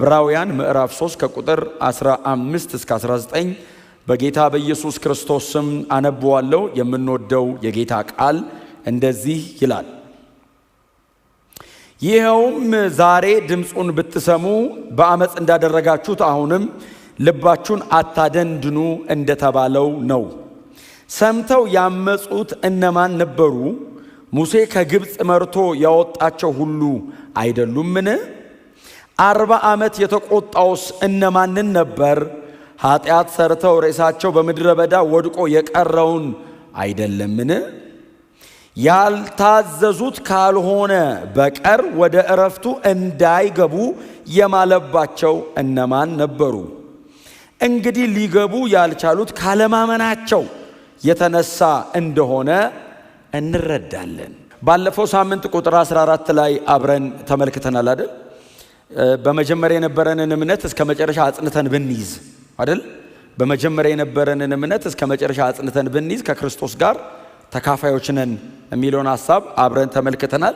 ዕብራውያን ምዕራፍ 3 ከቁጥር 15 እስከ 19 በጌታ በኢየሱስ ክርስቶስ ስም አነበዋለሁ። የምንወደው የጌታ ቃል እንደዚህ ይላል። ይኸውም ዛሬ ድምፁን ብትሰሙ በአመፅ እንዳደረጋችሁት አሁንም ልባችሁን አታደንድኑ እንደተባለው ነው። ሰምተው ያመጹት እነማን ነበሩ? ሙሴ ከግብፅ መርቶ ያወጣቸው ሁሉ አይደሉምን? 40 ዓመት የተቆጣውስ እነማንን ነበር? ኃጢአት ሰርተው ሬሳቸው በምድረ በዳ ወድቆ የቀረውን አይደለምን? ያልታዘዙት ካልሆነ በቀር ወደ እረፍቱ እንዳይገቡ የማለባቸው እነማን ነበሩ? እንግዲህ ሊገቡ ያልቻሉት ካለማመናቸው የተነሳ እንደሆነ እንረዳለን። ባለፈው ሳምንት ቁጥር 14 ላይ አብረን ተመልክተናል አይደል? በመጀመሪያ የነበረንን እምነት እስከ መጨረሻ አጽንተን ብንይዝ አይደል? በመጀመሪያ የነበረንን እምነት እስከ መጨረሻ አጽንተን ብንይዝ ከክርስቶስ ጋር ተካፋዮች ነን የሚለውን ሐሳብ አብረን ተመልክተናል።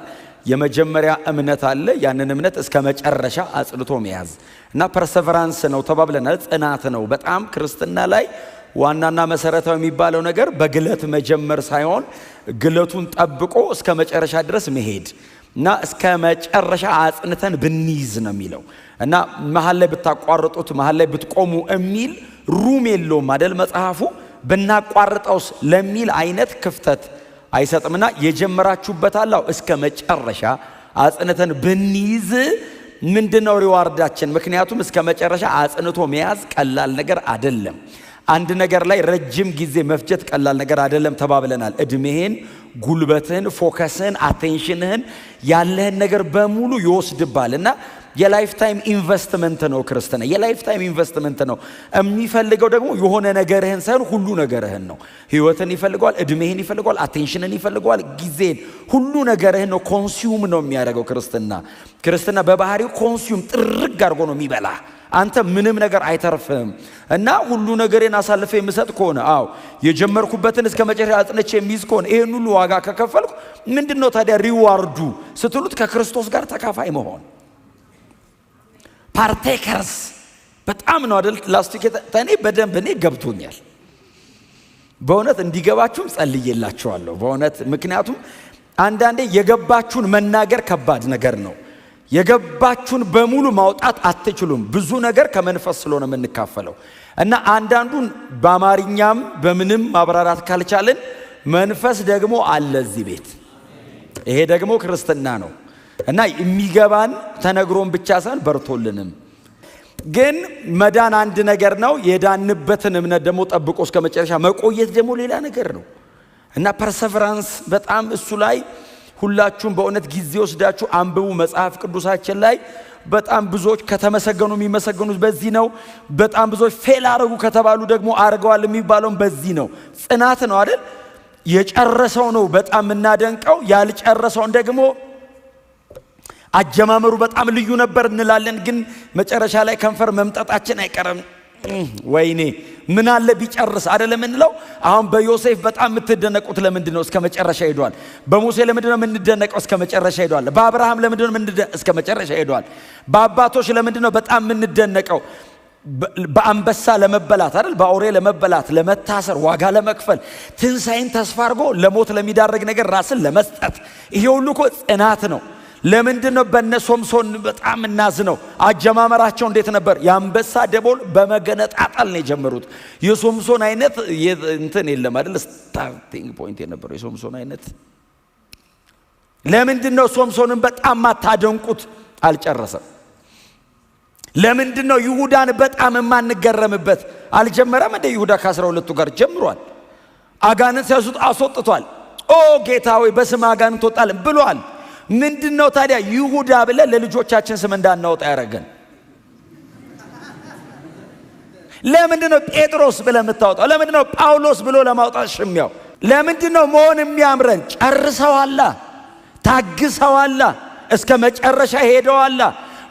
የመጀመሪያ እምነት አለ። ያንን እምነት እስከ መጨረሻ አጽንቶ መያዝ እና perseverance ነው ተባብለናል። ጽናት ነው። በጣም ክርስትና ላይ ዋናና መሰረታዊ የሚባለው ነገር በግለት መጀመር ሳይሆን ግለቱን ጠብቆ እስከ መጨረሻ ድረስ መሄድ እና እስከ መጨረሻ አጽንተን ብንይዝ ነው የሚለው። እና መሃል ላይ ብታቋርጡት መሃል ላይ ብትቆሙ የሚል room የለውም አይደል? መጽሐፉ ብናቋርጠውስ ለሚል አይነት ክፍተት አይሰጥምና የጀመራችሁበት አላው እስከ መጨረሻ አጽንተን ብንይዝ ምንድነው reward ኣችን? ምክንያቱም እስከ መጨረሻ አጽንቶ መያዝ ቀላል ነገር አይደለም። አንድ ነገር ላይ ረጅም ጊዜ መፍጀት ቀላል ነገር አይደለም ተባብለናል። እድሜህን፣ ጉልበትህን፣ focus ህን፣ attention ህን ያለህን ነገር በሙሉ ይወስድብሃል። እና የ lifetime investment ነው ክርስትና። የ lifetime investment ነው። የሚፈልገው ደግሞ የሆነ ነገርህን ሳይሆን ሁሉ ነገርህን ነው። ህይወትን ይፈልገዋል፣ እድሜህን ይፈልገዋል፣ አቴንሽንን ይፈልገዋል፣ ጊዜን፣ ሁሉ ነገርህን ነው consume ነው የሚያደርገው ክርስትና። ክርስትና በባህሪው consume ጥርግ አድርጎ ነው የሚበላ። አንተ ምንም ነገር አይተርፍም። እና ሁሉ ነገሬን አሳልፌ የምሰጥ ከሆነ አዎ የጀመርኩበትን እስከ መጨረሻ አጽንቼ የሚይዝ ከሆነ ይሄን ሁሉ ዋጋ ከከፈልኩ ምንድነው ታዲያ reward ኡ ስትሉት ከክርስቶስ ጋር ተካፋይ መሆን፣ partakers። በጣም ነው አይደል? last week እኔ በደንብ እኔ ገብቶኛል። በእውነት እንዲገባችሁም ጸልዬላችኋለሁ። በእውነት ምክንያቱም አንዳንዴ የገባችሁን መናገር ከባድ ነገር ነው። የገባችሁን በሙሉ ማውጣት አትችሉም። ብዙ ነገር ከመንፈስ ስለሆነ የምንካፈለው እና አንዳንዱን በአማርኛም በምንም ማብራራት ካልቻልን መንፈስ ደግሞ አለ እዚህ ቤት። ይሄ ደግሞ ክርስትና ነው። እና የሚገባን ተነግሮን ብቻ ሳይሆን በርቶልንም። ግን መዳን አንድ ነገር ነው። የዳንበትን እምነት ደግሞ ጠብቆ እስከ መጨረሻ መቆየት ደግሞ ሌላ ነገር ነው። እና perseverance በጣም እሱ ላይ ሁላችሁም በእውነት ጊዜ ወስዳችሁ አንብቡ። መጽሐፍ ቅዱሳችን ላይ በጣም ብዙዎች ከተመሰገኑ የሚመሰገኑት በዚህ ነው። በጣም ብዙዎች fail አረጉ ከተባሉ ደግሞ አርገዋል የሚባለው በዚህ ነው። ጽናት ነው አይደል? የጨረሰው ነው በጣም የምናደንቀው። ያልጨረሰውን ደግሞ አጀማመሩ በጣም ልዩ ነበር እንላለን፣ ግን መጨረሻ ላይ ከንፈር መምጠጣችን አይቀርም። ወይኔ ምን አለ ቢጨርስ አይደለም እንለው። አሁን በዮሴፍ በጣም የምትደነቁት ለምንድን ነው? እስከ መጨረሻ ሄዷል። በሙሴ ለምንድን ነው የምንደነቀው? እስከ መጨረሻ ሄዷል። በአብርሃም ለምንድን ነው የምንደነቀው? እስከ መጨረሻ ሄዷል። በአባቶች ለምንድን ነው በጣም የምንደነቀው? በአንበሳ ለመበላት አይደል? በአውሬ ለመበላት፣ ለመታሰር፣ ዋጋ ለመክፈል፣ ትንሳኤን ተስፋ አድርጎ ለሞት ለሚዳርግ ነገር ራስን ለመስጠት፣ ይሄ ሁሉ እኮ ጽናት ነው። ለምንድን ነው በነ ሶምሶን በጣም እናዝነው? አጀማመራቸው እንዴት ነበር? የአንበሳ ደቦል በመገነጣጠል ነው የጀመሩት። የሶምሶን አይነት እንትን የለም አይደል? starting point የነበረው የሶምሶን አይነት። ለምንድን ነው ሶምሶንን በጣም ማታደንቁት? አልጨረሰም። ለምንድን ነው ይሁዳን በጣም የማንገረምበት? አልጀመረም እንደ ይሁዳ ከ12ቱ ጋር ጀምሯል። አጋንንት ሲያስወጣ አስወጥቷል። ኦ ጌታ ሆይ በስም አጋንንት ወጣል ብሏል። ምንድነው ታዲያ ይሁዳ ብለን ለልጆቻችን ስም እንዳናወጣ ያደረገን? ለምንድነው ጴጥሮስ ብለህ የምታወጣው? ለምንድነው ጳውሎስ ብሎ ለማውጣት ሽሚያው? ለምንድነው መሆን የሚያምረን? ጨርሰዋላ፣ ታግሰዋላ፣ እስከ መጨረሻ ሄደዋላ።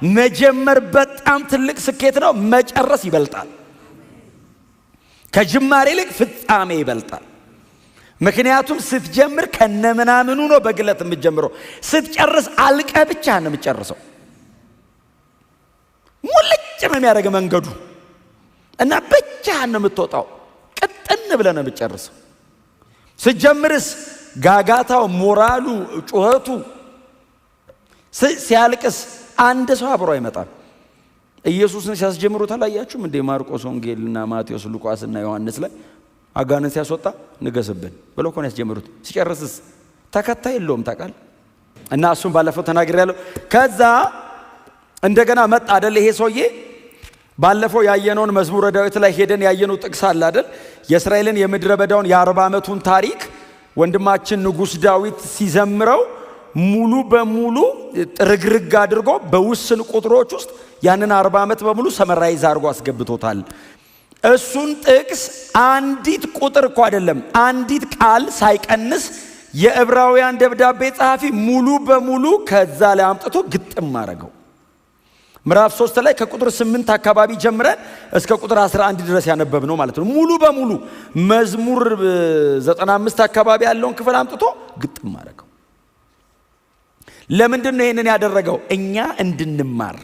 መጀመር በጣም ትልቅ ስኬት ነው። መጨረስ ይበልጣል። ከጅማሬ ይልቅ ፍጻሜ ይበልጣል። ምክንያቱም ስትጀምር ከነምናምኑ ነው በግለት የምትጀምረው። ስትጨርስ አልቀ ብቻ ነው የምትጨርሰው። ሙልጭ ነው የሚያደርግ መንገዱ እና ብቻህን ነው የምትወጣው። ቅጥን ብለህ ነው የምትጨርሰው። ስጀምርስ ጋጋታው፣ ሞራሉ፣ ጩኸቱ፣ ሲያልቅስ አንድ ሰው አብሮ አይመጣም። ኢየሱስን ሲያስጀምሩት አላያችሁም እንዴ? ማርቆስ ወንጌልና ማቴዎስ፣ ሉቃስና ዮሐንስ ላይ አጋንንት ሲያስወጣ ንገስብን ብለው እኮ ነው ያስጀምሩት። ሲጨርስስ ተከታይ የለውም ታውቃለህ። እና እሱን ባለፈው ተናግሬያለሁ። ከዛ እንደገና መጣ አይደል ይሄ ሰውዬ። ባለፈው ያየነውን መዝሙረ ዳዊት ላይ ሄደን ያየነው ጥቅስ አለ አይደል? የእስራኤልን የምድረ በዳውን የ40 ዓመቱን ታሪክ ወንድማችን ንጉሥ ዳዊት ሲዘምረው ሙሉ በሙሉ ጥርግርግ አድርጎ በውስን ቁጥሮች ውስጥ ያንን 40 ዓመት በሙሉ summarize አድርጎ አስገብቶታል። እሱን ጥቅስ አንዲት ቁጥር እኮ አይደለም አንዲት ቃል ሳይቀንስ የዕብራውያን ደብዳቤ ጸሐፊ ሙሉ በሙሉ ከዛ ላይ አምጥቶ ግጥም አደረገው። ምዕራፍ 3 ላይ ከቁጥር 8 አካባቢ ጀምረን እስከ ቁጥር 11 ድረስ ያነበብነው ማለት ነው። ሙሉ በሙሉ መዝሙር 95 አካባቢ ያለውን ክፍል አምጥቶ ግጥም አደረገው። ለምንድን ነው ይሄንን ያደረገው? እኛ እንድንማር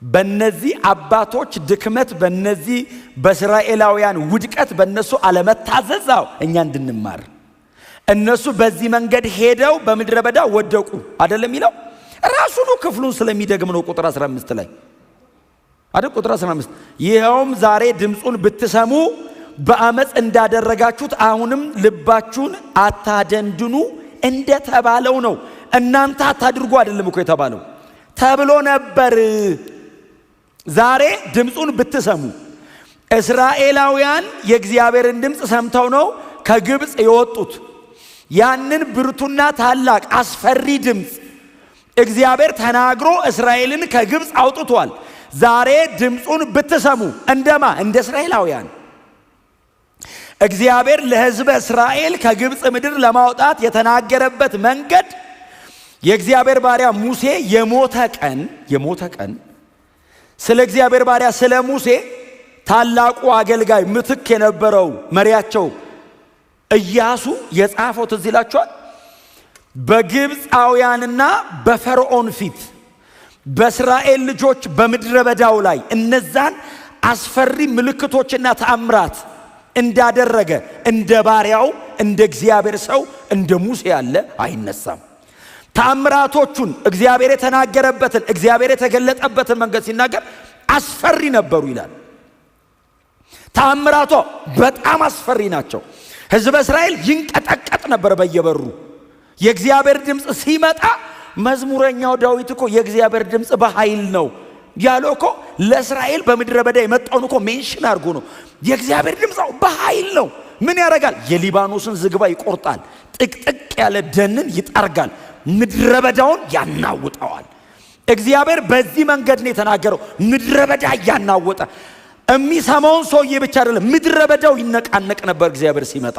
በነዚህ አባቶች ድክመት፣ በነዚህ በእስራኤላውያን ውድቀት፣ በነሱ አለመታዘዝ እኛ እንድንማር። እነሱ በዚህ መንገድ ሄደው በምድረ በዳ ወደቁ አይደለም የሚለው ራሱኑ ክፍሉን ስለሚደግም ነው። ቁጥር 15 ላይ አይደል? ቁጥር 15 ይኸውም ዛሬ ድምፁን ብትሰሙ በአመፅ እንዳደረጋችሁት አሁንም ልባችሁን አታደንድኑ እንደተባለው ነው። እናንተ አታድርጉ አይደለም እኮ የተባለው፣ ተብሎ ነበር። ዛሬ ድምፁን ብትሰሙ። እስራኤላውያን የእግዚአብሔርን ድምፅ ሰምተው ነው ከግብፅ የወጡት። ያንን ብርቱና ታላቅ አስፈሪ ድምፅ እግዚአብሔር ተናግሮ እስራኤልን ከግብፅ አውጥቷል። ዛሬ ድምፁን ብትሰሙ እንደማ እንደ እስራኤላውያን እግዚአብሔር ለሕዝበ እስራኤል ከግብፅ ምድር ለማውጣት የተናገረበት መንገድ የእግዚአብሔር ባሪያ ሙሴ የሞተ ቀን ስለ እግዚአብሔር ባሪያ ስለ ሙሴ ታላቁ አገልጋይ ምትክ የነበረው መሪያቸው ኢያሱ የጻፈው ትዝ ይላችኋል። በግብፃውያንና በፈርዖን ፊት በእስራኤል ልጆች በምድረ በዳው ላይ እነዛን አስፈሪ ምልክቶችና ተአምራት እንዳደረገ እንደ ባሪያው እንደ እግዚአብሔር ሰው እንደ ሙሴ ያለ አይነሳም። ተአምራቶቹን እግዚአብሔር የተናገረበትን እግዚአብሔር የተገለጠበትን መንገድ ሲናገር አስፈሪ ነበሩ ይላል። ተአምራቶ በጣም አስፈሪ ናቸው። ሕዝበ እስራኤል ይንቀጠቀጥ ነበር በየበሩ። የእግዚአብሔር ድምፅ ሲመጣ መዝሙረኛው ዳዊት እኮ የእግዚአብሔር ድምፅ በኃይል ነው ያለው እኮ ለእስራኤል በምድረ በዳ የመጣውን እኮ mention አድርጎ ነው። የእግዚአብሔር ድምፅ በኃይል ነው። ምን ያደርጋል? የሊባኖስን ዝግባ ይቆርጣል፣ ጥቅጥቅ ያለ ደንን ይጠርጋል፣ ምድረ በዳውን ያናውጠዋል። እግዚአብሔር በዚህ መንገድ ነው የተናገረው። ምድረ በዳ እያናወጠ የሚሰማውን ሰውዬ ብቻ አይደለም፣ ምድረ በዳው ይነቃነቅ ነበር እግዚአብሔር ሲመጣ።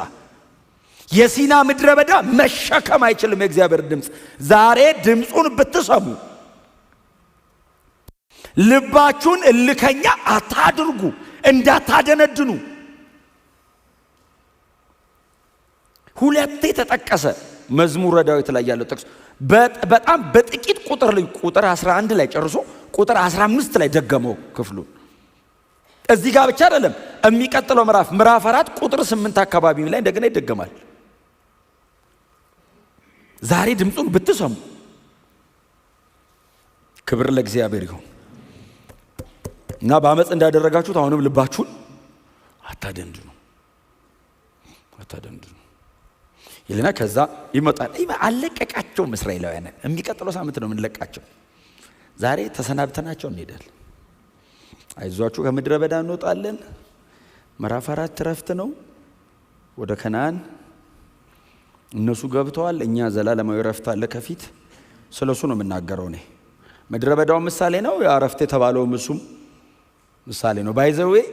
የሲና ምድረ በዳ መሸከም አይችልም የእግዚአብሔር ድምፅ። ዛሬ ድምፁን ብትሰሙ ልባችሁን እልከኛ አታድርጉ፣ እንዳታደነድኑ። ሁለቴ ተጠቀሰ መዝሙረ ዳዊት ላይ ያለው ጥቅስ በጣም በጥቂት ቁጥር ላይ ቁጥር 11 ላይ ጨርሶ ቁጥር 15 ላይ ደገመው ክፍሉን። እዚህ ጋር ብቻ አይደለም፣ የሚቀጥለው ምዕራፍ 4 ቁጥር 8 አካባቢ ላይ እንደገና ይደገማል። ዛሬ ድምፁን ብትሰሙ። ክብር ለእግዚአብሔር ይሁን። እና በአመፅ እንዳደረጋችሁት አሁንም ልባችሁን አታደንድኑ አታደንድኑ ይልና ከዛ ይመጣል። አለቀቃቸውም እስራኤላውያን። የሚቀጥለው ሳምንት ነው የምንለቃቸው። ዛሬ ተሰናብተናቸው እንሄዳለን። አይዟችሁ ከምድረ በዳ እንወጣለን። ምዕራፍ 4 እረፍት ነው። ወደ ከነዓን እነሱ ገብተዋል። እኛ ዘላለማዊ እረፍት አለ ከፊት። ስለሱ ነው የምናገረው እኔ። ምድረ በዳው ምሳሌ ነው፣ እረፍት የተባለው እሱም ምሳሌ ነው። By the way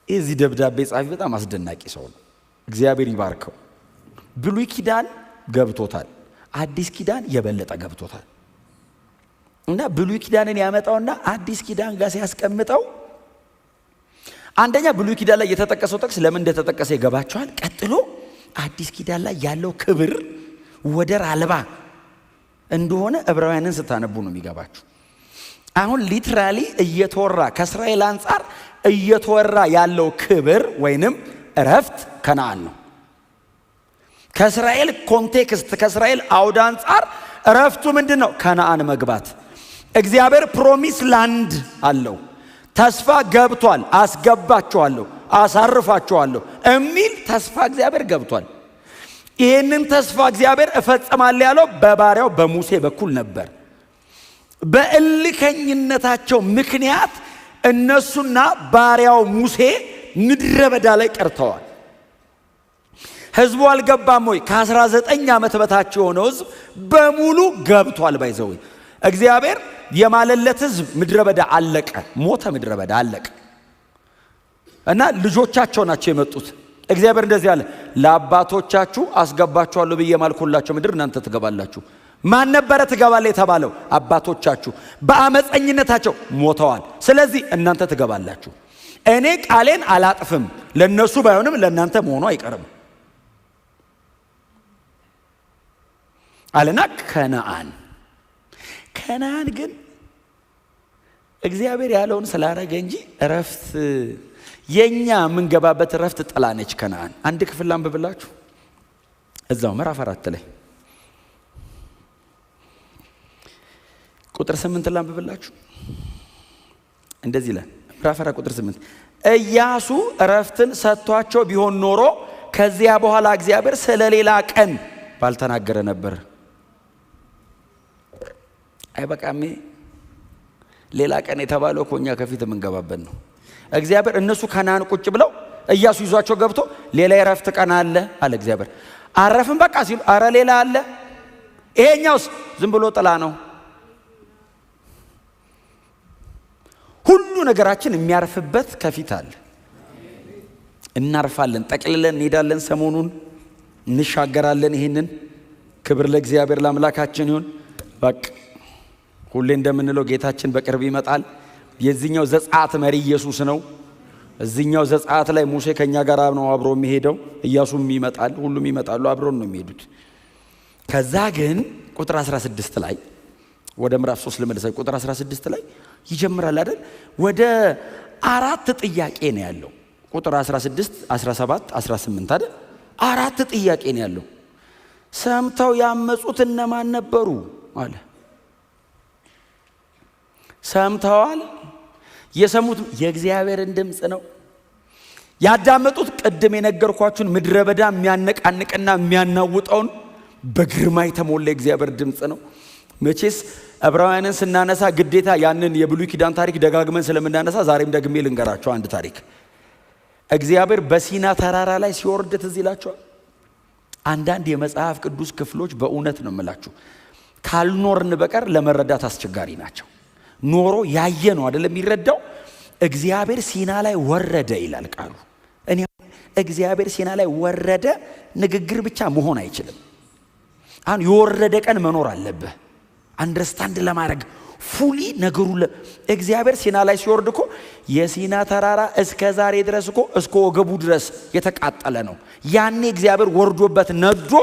የዚህ ደብዳቤ ጸሐፊ በጣም አስደናቂ ሰው ነው። እግዚአብሔር ይባርከው። ብሉይ ኪዳን ገብቶታል፣ አዲስ ኪዳን የበለጠ ገብቶታል። እና ብሉይ ኪዳንን ያመጣውና አዲስ ኪዳን ጋር ሲያስቀምጠው አንደኛ ብሉይ ኪዳን ላይ የተጠቀሰው ጥቅስ ለምን እንደተጠቀሰ ይገባቸዋል። ቀጥሎ አዲስ ኪዳን ላይ ያለው ክብር ወደር አልባ እንደሆነ ዕብራውያንን ስታነቡ ነው የሚገባችሁ። አሁን literally እየተወራ ከእስራኤል አንጻር እየተወራ ያለው ክብር ወይንም እረፍት ከነዓን ነው። ከእስራኤል context ከእስራኤል አውድ አንጻር እረፍቱ ምንድን ነው? ከነዓን መግባት። እግዚአብሔር promise land አለው። ተስፋ ገብቷል። አስገባችኋለሁ፣ አሳርፋችኋለሁ የሚል ተስፋ እግዚአብሔር ገብቷል። ይህንን ተስፋ እግዚአብሔር እፈጽማለሁ ያለው በባሪያው በሙሴ በኩል ነበር። በእልከኝነታቸው ምክንያት እነሱና ባሪያው ሙሴ ምድረ በዳ ላይ ቀርተዋል። ህዝቡ አልገባም ወይ? ከ19 ዓመት በታች የሆነው ህዝብ በሙሉ ገብቷል። By the way እግዚአብሔር የማለለት ህዝብ ምድረ በዳ አለቀ፣ ሞተ፣ ምድረ በዳ አለቀ እና ልጆቻቸው ናቸው የመጡት። እግዚአብሔር እንደዚህ አለ፣ ለአባቶቻችሁ አስገባችኋለሁ ብዬ ማልኩላቸው ምድር እናንተ ትገባላችሁ። ማን ነበረ ትገባለ የተባለው? አባቶቻችሁ በአመፀኝነታቸው ሞተዋል። ስለዚህ እናንተ ትገባላችሁ። እኔ ቃሌን አላጥፍም፣ ለነሱ ባይሆንም ለእናንተ መሆኑ አይቀርም አለና ከነዓን ከነዓን ግን እግዚአብሔር ያለውን ስላረገ እንጂ እረፍት የኛ የምንገባበት እረፍት ጥላ ነች ከነዓን። አንድ ክፍል ላንብብላችሁ እዛው ምዕራፍ 4 ላይ ቁጥር 8 ላንብብላችሁ። እንደዚህ ይላል ምዕራፍ 4 ቁጥር 8 ኢያሱ እረፍትን ሰጥቷቸው ቢሆን ኖሮ ከዚያ በኋላ እግዚአብሔር ስለሌላ ቀን ባልተናገረ ነበር። አይበቃም? ሌላ ቀን የተባለው እኮ እኛ ከፊት የምንገባበት ነው። እግዚአብሔር እነሱ ከነዓን ቁጭ ብለው ኢያሱ ይዟቸው ገብቶ ሌላ የእረፍት ቀን አለ አለ እግዚአብሔር። አረፍን በቃ ሲሉ አረ ሌላ አለ፣ ይሄኛውስ ዝም ብሎ ጥላ ነው። ሁሉ ነገራችን የሚያርፍበት ከፊት አለ። እናርፋለን፣ ጠቅልለን እንሄዳለን፣ ሰሞኑን እንሻገራለን። ይሄንን ክብር ለእግዚአብሔር ለአምላካችን ይሁን። በቃ ሁሌ እንደምንለው ጌታችን በቅርብ ይመጣል። የዚህኛው ዘጸአት መሪ ኢየሱስ ነው። እዚህኛው ዘጸአት ላይ ሙሴ ከኛ ጋር ነው አብሮ የሚሄደው፣ ኢያሱም ይመጣል፣ ሁሉም ይመጣሉ፣ አብረው ነው የሚሄዱት። ከዛ ግን ቁጥር 16 ላይ ወደ ምዕራፍ 3 ልመለስ። ቁጥር 16 ላይ ይጀምራል አይደል? ወደ አራት ጥያቄ ነው ያለው። ቁጥር 16፣ 17፣ 18 አይደል? አራት ጥያቄ ነው ያለው። ሰምተው ያመጹት እነማን ነበሩ አለ። ሰምተዋል። የሰሙት የእግዚአብሔርን ድምፅ ነው። ያዳመጡት ቅድም የነገርኳችሁን ምድረ በዳ የሚያነቃንቅና የሚያናውጠውን በግርማ የተሞላ የእግዚአብሔር ድምፅ ነው። መቼስ ዕብራውያንን ስናነሳ ግዴታ ያንን የብሉይ ኪዳን ታሪክ ደጋግመን ስለምናነሳ ዛሬም ደግሜ ልንገራቸው አንድ ታሪክ። እግዚአብሔር በሲና ተራራ ላይ ሲወርድ ትዝ ይላችኋል። አንዳንድ የመጽሐፍ ቅዱስ ክፍሎች በእውነት ነው የምላችሁ ካልኖርን በቀር ለመረዳት አስቸጋሪ ናቸው። ኖሮ ያየ ነው አይደለም የሚረዳው። እግዚአብሔር ሲና ላይ ወረደ ይላል ቃሉ። እኔ እግዚአብሔር ሲና ላይ ወረደ ንግግር ብቻ መሆን አይችልም። አሁን የወረደ ቀን መኖር አለብህ understand ለማድረግ fully ነገሩ። እግዚአብሔር ሲና ላይ ሲወርድ እኮ የሲና ተራራ እስከ ዛሬ ድረስ እኮ እስከ ወገቡ ድረስ የተቃጠለ ነው። ያኔ እግዚአብሔር ወርዶበት ነዶ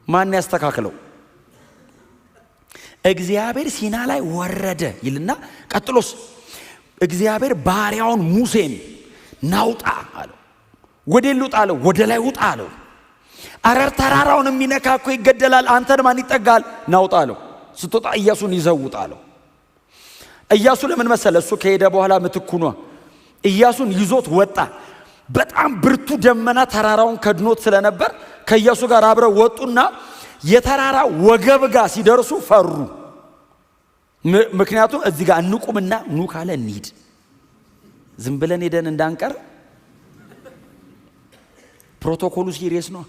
ማን ያስተካክለው? እግዚአብሔር ሲና ላይ ወረደ ይልና ቀጥሎስ እግዚአብሔር ባሪያውን ሙሴን ናውጣ አለው። ወደ ልውጣ አለው፣ ወደ ላይ ውጣ አለው። አረር ተራራውን የሚነካ እኮ ይገደላል፣ አንተን ማን ይጠጋል? ናውጣ አለው። ስትወጣ ኢያሱን ይዘው ውጣ አለው። ኢያሱ ለምን መሰለ? እሱ ከሄደ በኋላ ምትኩ ነው። ኢያሱን ይዞት ወጣ። በጣም ብርቱ ደመና ተራራውን ከድኖት ስለነበር ከኢያሱ ጋር አብረው ወጡና የተራራ ወገብ ጋር ሲደርሱ ፈሩ። ምክንያቱም እዚህ ጋር እንቁምና ኑ ካለ እንሂድ፣ ዝም ብለን ሄደን እንዳንቀር ፕሮቶኮሉ serious ነው።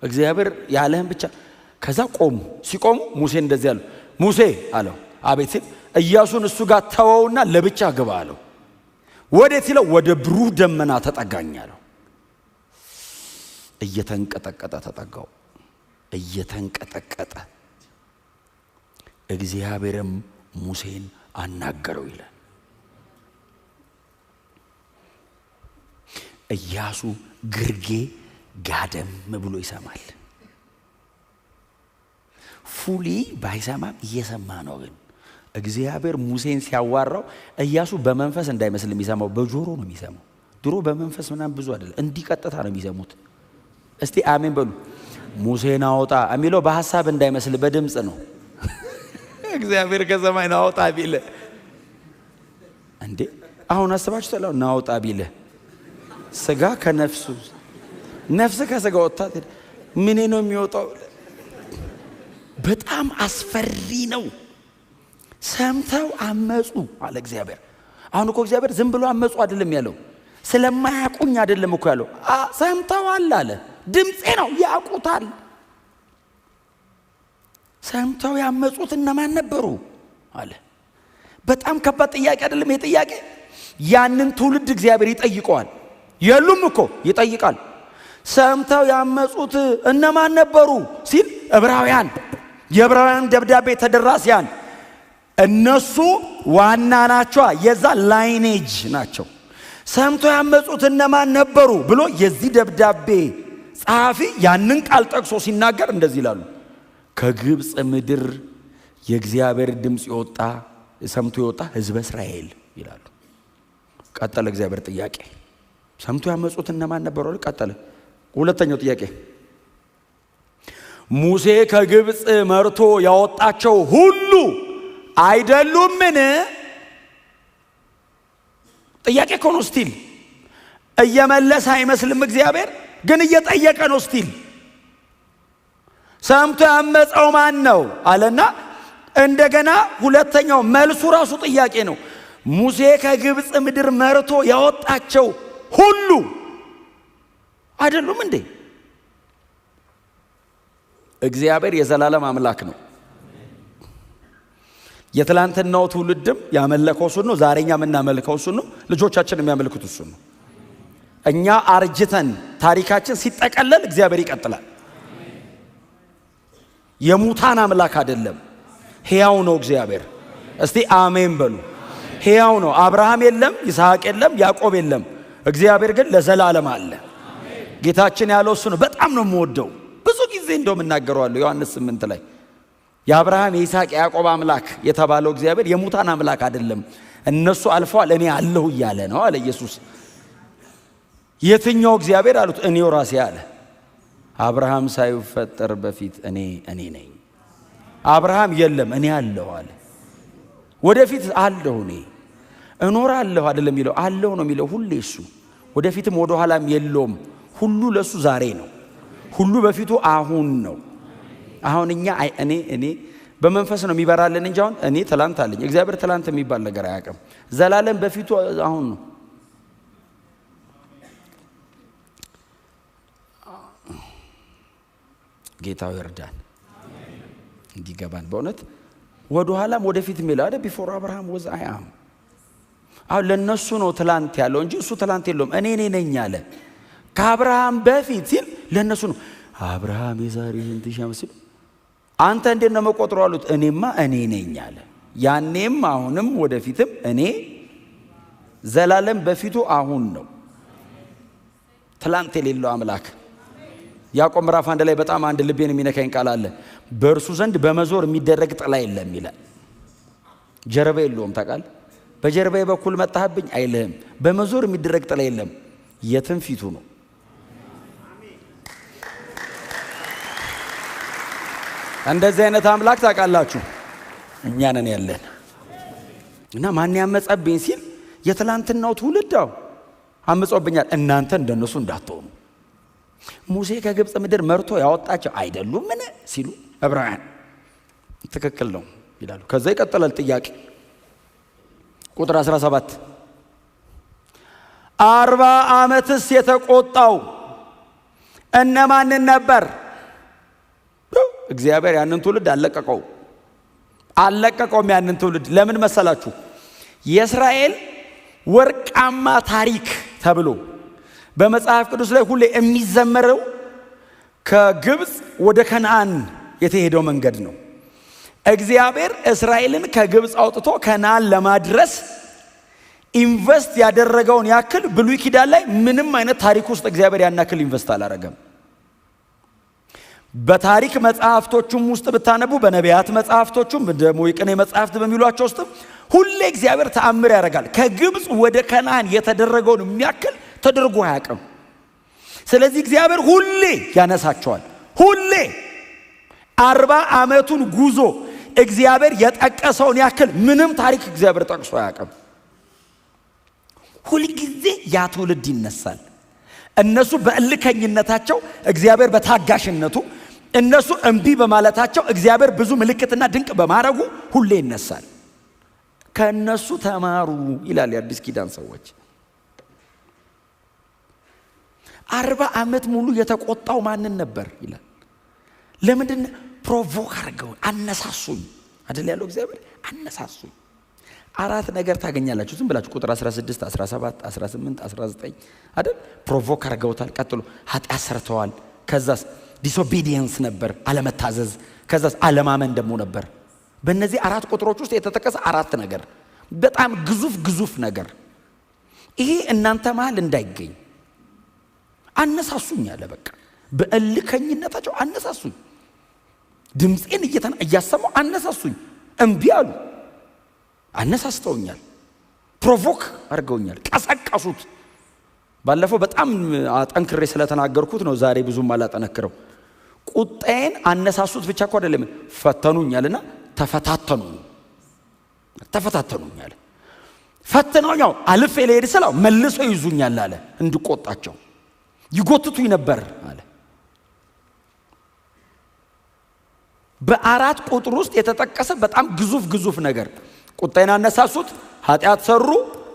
እግዚአብሔር ያለህን ብቻ። ከዛ ቆሙ። ሲቆሙ ሙሴ እንደዚህ አለው፣ ሙሴ አለው፣ አቤት ሲል ኢያሱን እሱ ጋር ተወውና ለብቻ ግባ አለው። ወዴት ሲለው ወደ ብሩህ ደመና ተጠጋኝ አለው። እየተንቀጠቀጠ ተጠጋው፣ እየተንቀጠቀጠ እግዚአብሔርም ሙሴን አናገረው ይላል። ኢያሱ ግርጌ ጋደም ብሎ ይሰማል። ፉሊ ባይሰማም እየሰማ ነው። ግን እግዚአብሔር ሙሴን ሲያዋራው ኢያሱ በመንፈስ እንዳይመስል የሚሰማው በጆሮ ነው የሚሰማው። ድሮ በመንፈስ ምናምን ብዙ አይደለም፣ እንዲህ ቀጥታ ነው የሚሰሙት። እስቲ አሜን በሉ። ሙሴን አውጣ የሚለው በሐሳብ እንዳይመስል በድምፅ ነው። እግዚአብሔር ከሰማይ ናውጣ ቢል እንዴ አሁን አስባችሁ ተላው ናውጣ ቢል ስጋ ከነፍሱ ነፍስ ከስጋ ወጣ ምን ነው የሚወጣው? በጣም አስፈሪ ነው። ሰምተው አመጹ አለ እግዚአብሔር። አሁን እኮ እግዚአብሔር ዝም ብሎ አመጹ አይደለም ያለው፣ ስለማያውቁኝ አይደለም እኮ ያለው፣ ሰምተዋል አለ። ድምጼ ነው ያውቁታል። ሰምተው ያመጹት እነማን ነበሩ አለ። በጣም ከባድ ጥያቄ አይደለም ይሄ ጥያቄ? ያንን ትውልድ እግዚአብሔር ይጠይቀዋል። የሉም እኮ ይጠይቃል። ሰምተው ያመጹት እነማን ነበሩ ሲል ዕብራውያን፣ የዕብራውያን ደብዳቤ ተደራሲያን እነሱ ዋና ናቸው፣ የዛ lineage ናቸው። ሰምተው ያመጹት እነማን ነበሩ ብሎ የዚህ ደብዳቤ ጸሐፊ ያንን ቃል ጠቅሶ ሲናገር እንደዚህ ይላሉ። ከግብፅ ምድር የእግዚአብሔር ድምፅ የወጣ ሰምቶ የወጣ ሕዝበ እስራኤል ይላሉ። ቀጠለ እግዚአብሔር ጥያቄ። ሰምቶ ያመጹት እነማን ነበሩ? ቀጠለ። ሁለተኛው ጥያቄ ሙሴ ከግብፅ መርቶ ያወጣቸው ሁሉ አይደሉምን? ጥያቄ እኮ ነው። still እየመለሰ አይመስልም እግዚአብሔር፣ ግን እየጠየቀ ነው። still ሰምቶ ያመፀው ማን ነው አለና እንደገና ሁለተኛው መልሱ ራሱ ጥያቄ ነው። ሙሴ ከግብፅ ምድር መርቶ ያወጣቸው ሁሉ አይደሉም እንዴ? እግዚአብሔር የዘላለም አምላክ ነው። የትላንትናው ትውልድም ያመለከው እሱን ነው። ዛሬኛ የምናመልከው እሱን ነው። ልጆቻችን የሚያመልኩት እሱን ነው። እኛ አርጅተን ታሪካችን ሲጠቀለል እግዚአብሔር ይቀጥላል። የሙታን አምላክ አይደለም፣ ሕያው ነው እግዚአብሔር። እስቲ አሜን በሉ። ሕያው ነው። አብርሃም የለም፣ ይስሐቅ የለም፣ ያዕቆብ የለም። እግዚአብሔር ግን ለዘላለም አለ። ጌታችን ያለው እሱ ነው። በጣም ነው የምወደው። ብዙ ጊዜ እንደውም እናገረዋለሁ። ዮሐንስ 8 ላይ የአብርሃም የይስሐቅ የያዕቆብ አምላክ የተባለው እግዚአብሔር የሙታን አምላክ አይደለም፣ እነሱ አልፈዋል እኔ አለሁ እያለ ነው አለ ኢየሱስ። የትኛው እግዚአብሔር አሉት። እኔው ራሴ አለ። አብርሃም ሳይፈጠር በፊት እኔ ነኝ። አብርሃም የለም እኔ አለሁ አለ። ወደፊት አለሁ እኔ እኖራለሁ አይደለም የሚለው፣ አለሁ ነው የሚለው ሁሌ እሱ። ወደፊትም ወደኋላም የለውም። ሁሉ ለሱ ዛሬ ነው። ሁሉ በፊቱ አሁን ነው። አሁን እኛ እኔ በመንፈስ ነው የሚበራልን እንጂ አሁን እኔ ትላንት አለኝ። እግዚአብሔር ትላንት የሚባል ነገር አያውቅም። ዘላለም በፊቱ አሁን ነው። ጌታው ይርዳን እንዲገባን በእውነት። ወደኋላም ወደፊት የሚለው አይደል? Before Abraham was I am። አሁን ለነሱ ነው ትላንት ያለው እንጂ እሱ ትላንት የለውም። እኔ ነኝ አለ። ከአብርሃም በፊት ሲል ለነሱ ነው። አብርሃም የዛሬ ስንት ሺህ ዓመት ሲል አንተ እንዴት ነው መቆጥረው አሉት። እኔማ እኔ ነኝ አለ። ያኔም አሁንም ወደፊትም እኔ ዘላለም በፊቱ አሁን ነው። ትላንት የሌለው አምላክ። ያዕቆብ ምዕራፍ 1 ላይ በጣም አንድ ልቤን የሚነካኝ ቃል አለ። በእርሱ ዘንድ በመዞር የሚደረግ ጥላ የለም ይላል። ጀርባ የለውም ታውቃለህ። በጀርባዬ በኩል መጣህብኝ አይልህም። በመዞር የሚደረግ ጥላ የለም። የትም ፊቱ ነው። እንደዚህ አይነት አምላክ ታውቃላችሁ እኛ ነን ያለን። እና ማን ያመጸብኝ ሲል የትላንትናው ትውልድ አምጾብኛል፣ እናንተ እንደነሱ እንዳትሆኑ። ሙሴ ከግብፅ ምድር መርቶ ያወጣቸው አይደሉም ምን ሲሉ ዕብራውያን ትክክል ነው ይላሉ። ከዛ ይቀጥላል ጥያቄ ቁጥር 17 40 ዓመትስ የተቆጣው እነማንን ነበር? እግዚአብሔር ያንን ትውልድ አለቀቀው አለቀቀውም ያንን ትውልድ። ለምን መሰላችሁ? የእስራኤል ወርቃማ ታሪክ ተብሎ በመጽሐፍ ቅዱስ ላይ ሁሌ የሚዘመረው ከግብፅ ወደ ከነአን የተሄደው መንገድ ነው። እግዚአብሔር እስራኤልን ከግብፅ አውጥቶ ከነአን ለማድረስ invest ያደረገውን ያክል ብሉይ ኪዳን ላይ ምንም አይነት ታሪክ ውስጥ እግዚአብሔር ያን ያክል invest አላረገም። በታሪክ መጽሐፍቶቹም ውስጥ ብታነቡ፣ በነቢያት መጽሐፍቶቹም ደግሞ የቅኔ መጽሐፍት በሚሏቸው ውስጥ ሁሌ እግዚአብሔር ተአምር ያደርጋል። ከግብፅ ወደ ከነዓን የተደረገውን የሚያክል ተደርጎ አያውቅም። ስለዚህ እግዚአብሔር ሁሌ ያነሳቸዋል። ሁሌ 40 ዓመቱን ጉዞ እግዚአብሔር የጠቀሰውን ያክል ምንም ታሪክ እግዚአብሔር ጠቅሶ አያውቅም። ሁልጊዜ ያ ትውልድ ይነሳል። እነሱ በእልከኝነታቸው፣ እግዚአብሔር በታጋሽነቱ፣ እነሱ እምቢ በማለታቸው እግዚአብሔር ብዙ ምልክትና ድንቅ በማድረጉ ሁሌ ይነሳል። ከእነሱ ተማሩ ይላል የአዲስ ኪዳን ሰዎች። 40 ዓመት ሙሉ የተቆጣው ማንን ነበር ይላል። ለምንድን provoke አድርገው አነሳሱኝ አይደል ያለው እግዚአብሔር፣ አነሳሱኝ። አራት ነገር ታገኛላችሁ ዝም ብላችሁ ቁጥር 16፣ 17፣ 18፣ 19 አይደል? provoke አድርገውታል። ቀጥሎ ኃጢአት ሰርተዋል። ከዛስ disobedience ነበር፣ አለመታዘዝ። ከዛስ አለማመን ደግሞ ነበር። በእነዚህ አራት ቁጥሮች ውስጥ የተጠቀሰ አራት ነገር፣ በጣም ግዙፍ ግዙፍ ነገር። ይሄ እናንተ መሃል እንዳይገኝ አነሳሱኝ አለ። በቃ በእልከኝነታቸው አነሳሱኝ፣ ድምፄን እያሰማው አነሳሱኝ። እምቢ አሉ። አነሳስተውኛል፣ provoke አድርገውኛል፣ ቀሰቀሱት። ባለፈው በጣም አጠንክሬ ስለተናገርኩት ነው ዛሬ ብዙም አላጠነክረው። ቁጣዬን አነሳሱት ብቻ እኮ አይደለም፣ ፈተኑኛልና ተፈታተኑኝ፣ ተፈታተኑኛል። ፈትነውኛው አልፌ ልሄድ ስለው መልሰው ይዙኛል አለ። እንድቆጣቸው ይጎትቱኝ ነበር አለ። በአራት ቁጥር ውስጥ የተጠቀሰ በጣም ግዙፍ ግዙፍ ነገር። ቁጣዬን አነሳሱት፣ ኃጢአት ሰሩ፣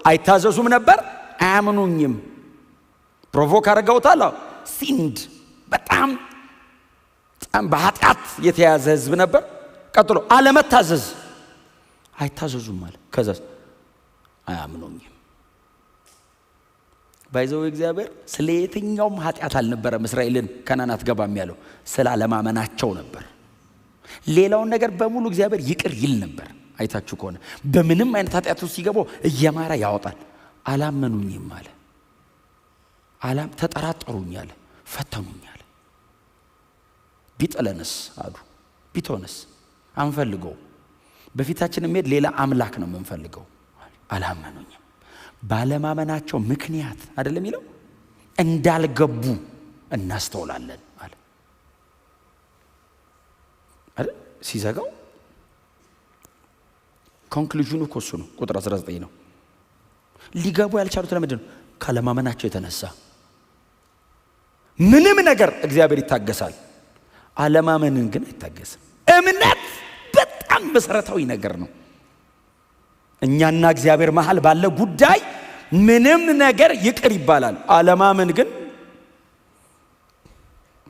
አይታዘዙም ነበር፣ አያምኑኝም። provoke አድርገውታል። sinned በጣም በጣም በኃጢአት የተያዘ ህዝብ ነበር። ቀጥሎ አለመታዘዝ፣ አይታዘዙም አለ። ከዛስ አያምኑኝም። By the way እግዚአብሔር ስለ የትኛውም ኃጢአት አልነበረም እስራኤልን ከነዓን አትገባም ያለው፣ ስለ አለማመናቸው ነበር። ሌላውን ነገር በሙሉ እግዚአብሔር ይቅር ይል ነበር። አይታችሁ ከሆነ በምንም አይነት ኃጢአት ውስጥ ሲገቡ እየማረ ያወጣል። አላመኑኝም አለ። ተጠራጠሩኝ አለ። ፈተኑኝ አለ። ቢጥለንስ አሉ፣ ቢቶንስ አንፈልገው፣ በፊታችን የሚሄድ ሌላ አምላክ ነው የምንፈልገው። አላመኑኝም። ባለማመናቸው ምክንያት አይደለም የሚለው፣ እንዳልገቡ እናስተውላለን አለ። አይደል ሲዘጋው conclusion ኑ እኮ እሱ ነው። ቁጥር 19 ነው። ሊገቡ ያልቻሉት ለምንድን ነው? ካለማመናቸው የተነሳ። ምንም ነገር እግዚአብሔር ይታገሳል፣ አለማመንን ግን አይታገስም። እምነት በጣም መሰረታዊ ነገር ነው። እኛና እግዚአብሔር መሃል ባለ ጉዳይ ምንም ነገር ይቅር ይባላል። አለማመን ግን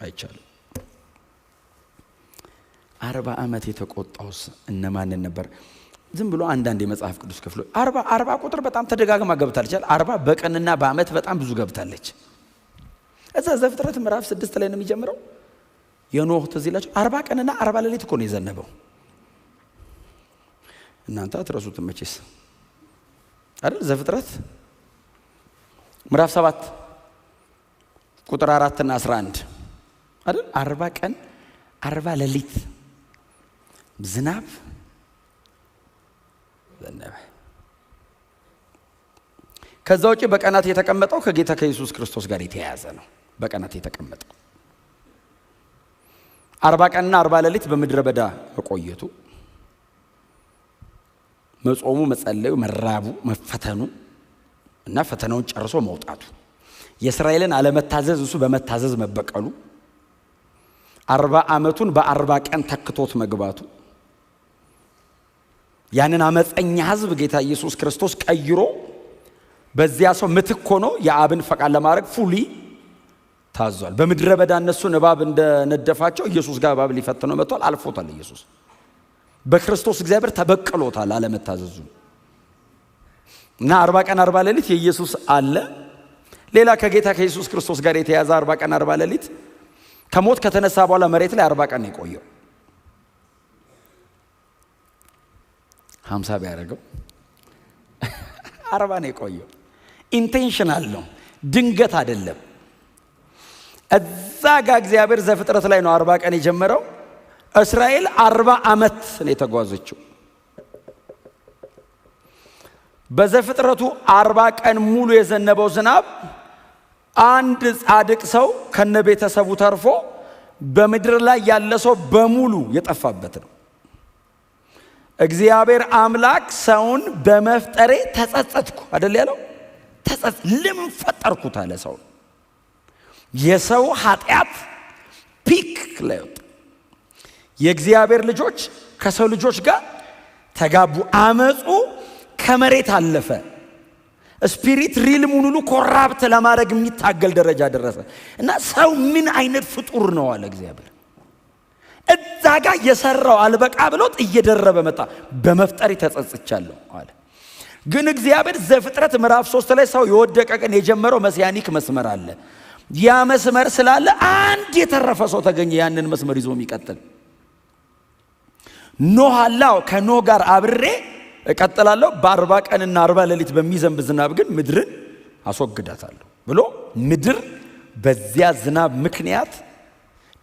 አይቻልም። 40 ዓመት የተቆጣውስ እነማንን ነበር? ዝም ብሎ አንዳንድ የመጽሐፍ ቅዱስ ክፍሎች 40 ቁጥር በጣም ተደጋግማ ገብታለች። 40 በቀንና በዓመት በጣም ብዙ ገብታለች። እዛ ዘፍጥረት ምዕራፍ 6 ላይ ነው የሚጀምረው። የኖህ ትዝ ይላችሁ፣ 40 ቀንና 40 ሌሊት እኮ ነው የዘነበው። እናንተ አትረሱትም መቼስ አይደል? ዘፍጥረት ምዕራፍ 7 ቁጥር 4 እና 11 አይደል? 40 ቀን 40 ሌሊት ዝናብ ዘነበ። ከዛ ውጪ በቀናት የተቀመጠው ከጌታ ከኢየሱስ ክርስቶስ ጋር የተያያዘ ነው። በቀናት የተቀመጠው 40 ቀንና 40 ሌሊት በምድረ በዳ መቆየቱ፣ መጾሙ፣ መጸለዩ፣ መራቡ፣ መፈተኑ እና ፈተናውን ጨርሶ መውጣቱ፣ የእስራኤልን አለመታዘዝ እሱ በመታዘዝ መበቀሉ፣ 40 ዓመቱን በ40 ቀን ተክቶት መግባቱ፣ ያንን አመፀኛ ሕዝብ ጌታ ኢየሱስ ክርስቶስ ቀይሮ በዚያ ሰው ምትክ ሆኖ የአብን ፈቃድ ለማድረግ fully ታዟል። በምድረ በዳ እነሱን እባብ እንደነደፋቸው ኢየሱስ ጋር እባብ ሊፈትነው መጥቷል። አልፎታል። ኢየሱስ በክርስቶስ እግዚአብሔር ተበቅሎታል አለመታዘዙ። እና 40 ቀን 40 ሌሊት የኢየሱስ አለ። ሌላ ከጌታ ከኢየሱስ ክርስቶስ ጋር የተያዘ 40 ቀን 40 ሌሊት ከሞት ከተነሳ በኋላ መሬት ላይ 40 ቀን ነው የቆየው። 50 ቢያደርገው 40 ነው የቆየው። intentional ነው፣ ድንገት አይደለም። እዛ እዛ ጋር እግዚአብሔር ዘፍጥረት ላይ ነው 40 ቀን የጀመረው። እስራኤል 40 ዓመት ነው የተጓዘችው። በዘፍጥረቱ 40 ቀን ሙሉ የዘነበው ዝናብ አንድ ጻድቅ ሰው ከነቤተሰቡ ተርፎ በምድር ላይ ያለ ሰው በሙሉ የጠፋበት ነው። እግዚአብሔር አምላክ ሰውን በመፍጠሬ ተጸጸትኩ አይደል ያለው? ተጸጸት ለምን ፈጠርኩት አለ ሰው። የሰው ኃጢአት peak ላይ ወጣ። የእግዚአብሔር ልጆች ከሰው ልጆች ጋር ተጋቡ። አመፁ ከመሬት አለፈ። Spirit realm ኡን ሁሉ corrupt ለማድረግ የሚታገል ደረጃ ደረሰ። እና ሰው ምን አይነት ፍጡር ነው አለ እግዚአብሔር። እዛ ጋር የሰራው አልበቃ ብሎት እየደረበ መጣ። በመፍጠሬ ተጸጽቻለሁ አለ። ግን እግዚአብሔር ዘፍጥረት ምዕራፍ 3 ላይ ሰው የወደቀ ቀን የጀመረው messianic መስመር አለ። ያ መስመር ስላለ አንድ የተረፈ ሰው ተገኘ፣ ያንን መስመር ይዞ የሚቀጥል ኖህ አላው። ከኖህ ጋር አብሬ እቀጥላለሁ፣ በ40 ቀንና 40 ሌሊት በሚዘንብ ዝናብ ግን ምድርን አስወግዳታለሁ ብሎ ምድር በዚያ ዝናብ ምክንያት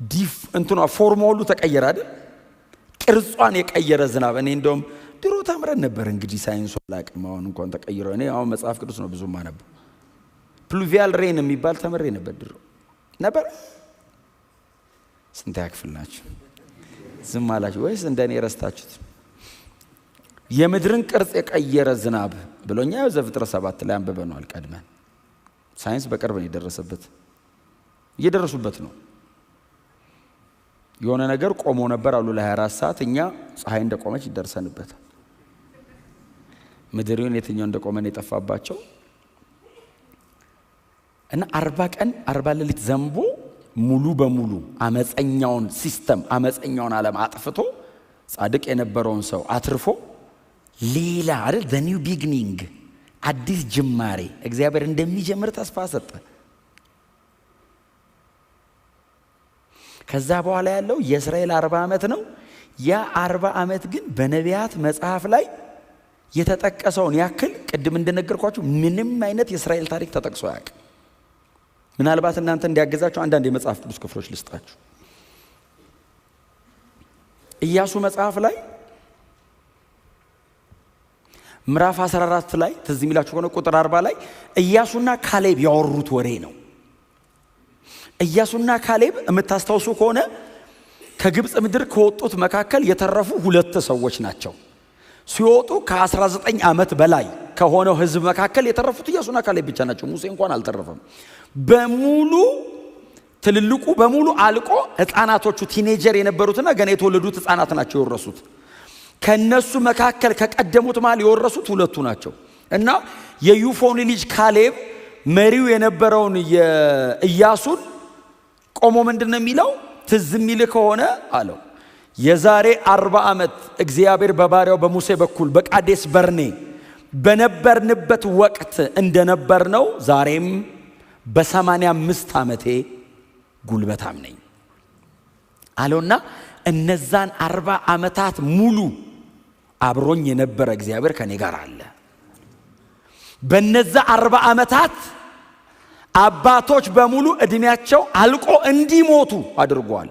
ዲፍ እንትኗ form ኡ ሁሉ ተቀየረ አይደል? ቅርጿን የቀየረ ዝናብ። እኔ እንደውም ድሮ ተምረን ነበር፣ እንግዲህ ሳይንሱ አላውቅም፣ አሁን እንኳን ተቀይሮ። እኔ አሁን መጽሐፍ ቅዱስ ነው ብዙ ማነበው። Pluvial rain የሚባል ተምሬ ነበር ድሮ ነበር። ስንተኛ ክፍል ናችሁ? ዝም አላችሁ ወይስ እንደኔ ረስታችሁት? የምድርን ቅርጽ የቀየረ ዝናብ ብሎኛ ዘፍጥረት 7 ላይ አንብበነዋል ቀድመን። ሳይንስ በቅርብ ነው የደረሰበት፣ እየደረሱበት ነው። የሆነ ነገር ቆሞ ነበር አሉ ለ24 ሰዓት፣ እኛ ፀሐይ እንደቆመች ይደርሰንበታል። ምድርን የትኛው እንደቆመን የጠፋባቸው። እና 40 ቀን 40 ሌሊት ዘንቦ ሙሉ በሙሉ አመፀኛውን system አመፀኛውን ዓለም አጥፍቶ ጻድቅ የነበረውን ሰው አትርፎ ሌላ አይደል the new beginning አዲስ ጅማሬ እግዚአብሔር እንደሚጀምር ተስፋ ሰጠ። ከዛ በኋላ ያለው የእስራኤል 40 ዓመት ነው። ያ 40 ዓመት ግን በነቢያት መጽሐፍ ላይ የተጠቀሰውን ያክል ቅድም እንደነገርኳችሁ ምንም አይነት የእስራኤል ታሪክ ተጠቅሶ አያውቅም። ምናልባት እናንተ እንዲያገዛችሁ አንዳንድ የመጽሐፍ ቅዱስ ክፍሎች ልስጣችሁ። ኢያሱ መጽሐፍ ላይ ምዕራፍ 14 ላይ ትዝ የሚላችሁ ከሆነ ቁጥር 40 ላይ ኢያሱና ካሌብ ያወሩት ወሬ ነው። ኢያሱና ካሌብ የምታስታውሱ ከሆነ ከግብፅ ምድር ከወጡት መካከል የተረፉ ሁለት ሰዎች ናቸው። ሲወጡ ከ19 ዓመት በላይ ከሆነው ሕዝብ መካከል የተረፉት ኢያሱና ካሌብ ብቻ ናቸው። ሙሴ እንኳን አልተረፈም። በሙሉ ትልልቁ በሙሉ አልቆ ህፃናቶቹ teenager የነበሩትና ገና የተወለዱት ህፃናት ናቸው የወረሱት። ከነሱ መካከል ከቀደሙት መሃል የወረሱት ሁለቱ ናቸው። እና የዩፎኒ ልጅ ካሌብ መሪው የነበረውን የኢያሱን ቆሞ ምንድነው የሚለው? ትዝ የሚል ከሆነ አለው የዛሬ 40 ዓመት እግዚአብሔር በባሪያው በሙሴ በኩል በቃዴስ በርኔ በነበርንበት ወቅት እንደነበርነው ዛሬም በ85 ዓመቴ ጉልበታም ነኝ አለውና እነዛን 40 ዓመታት ሙሉ አብሮኝ የነበረ እግዚአብሔር ከኔ ጋር አለ። በነዛ 40 ዓመታት አባቶች በሙሉ እድሜያቸው አልቆ እንዲሞቱ አድርጓል።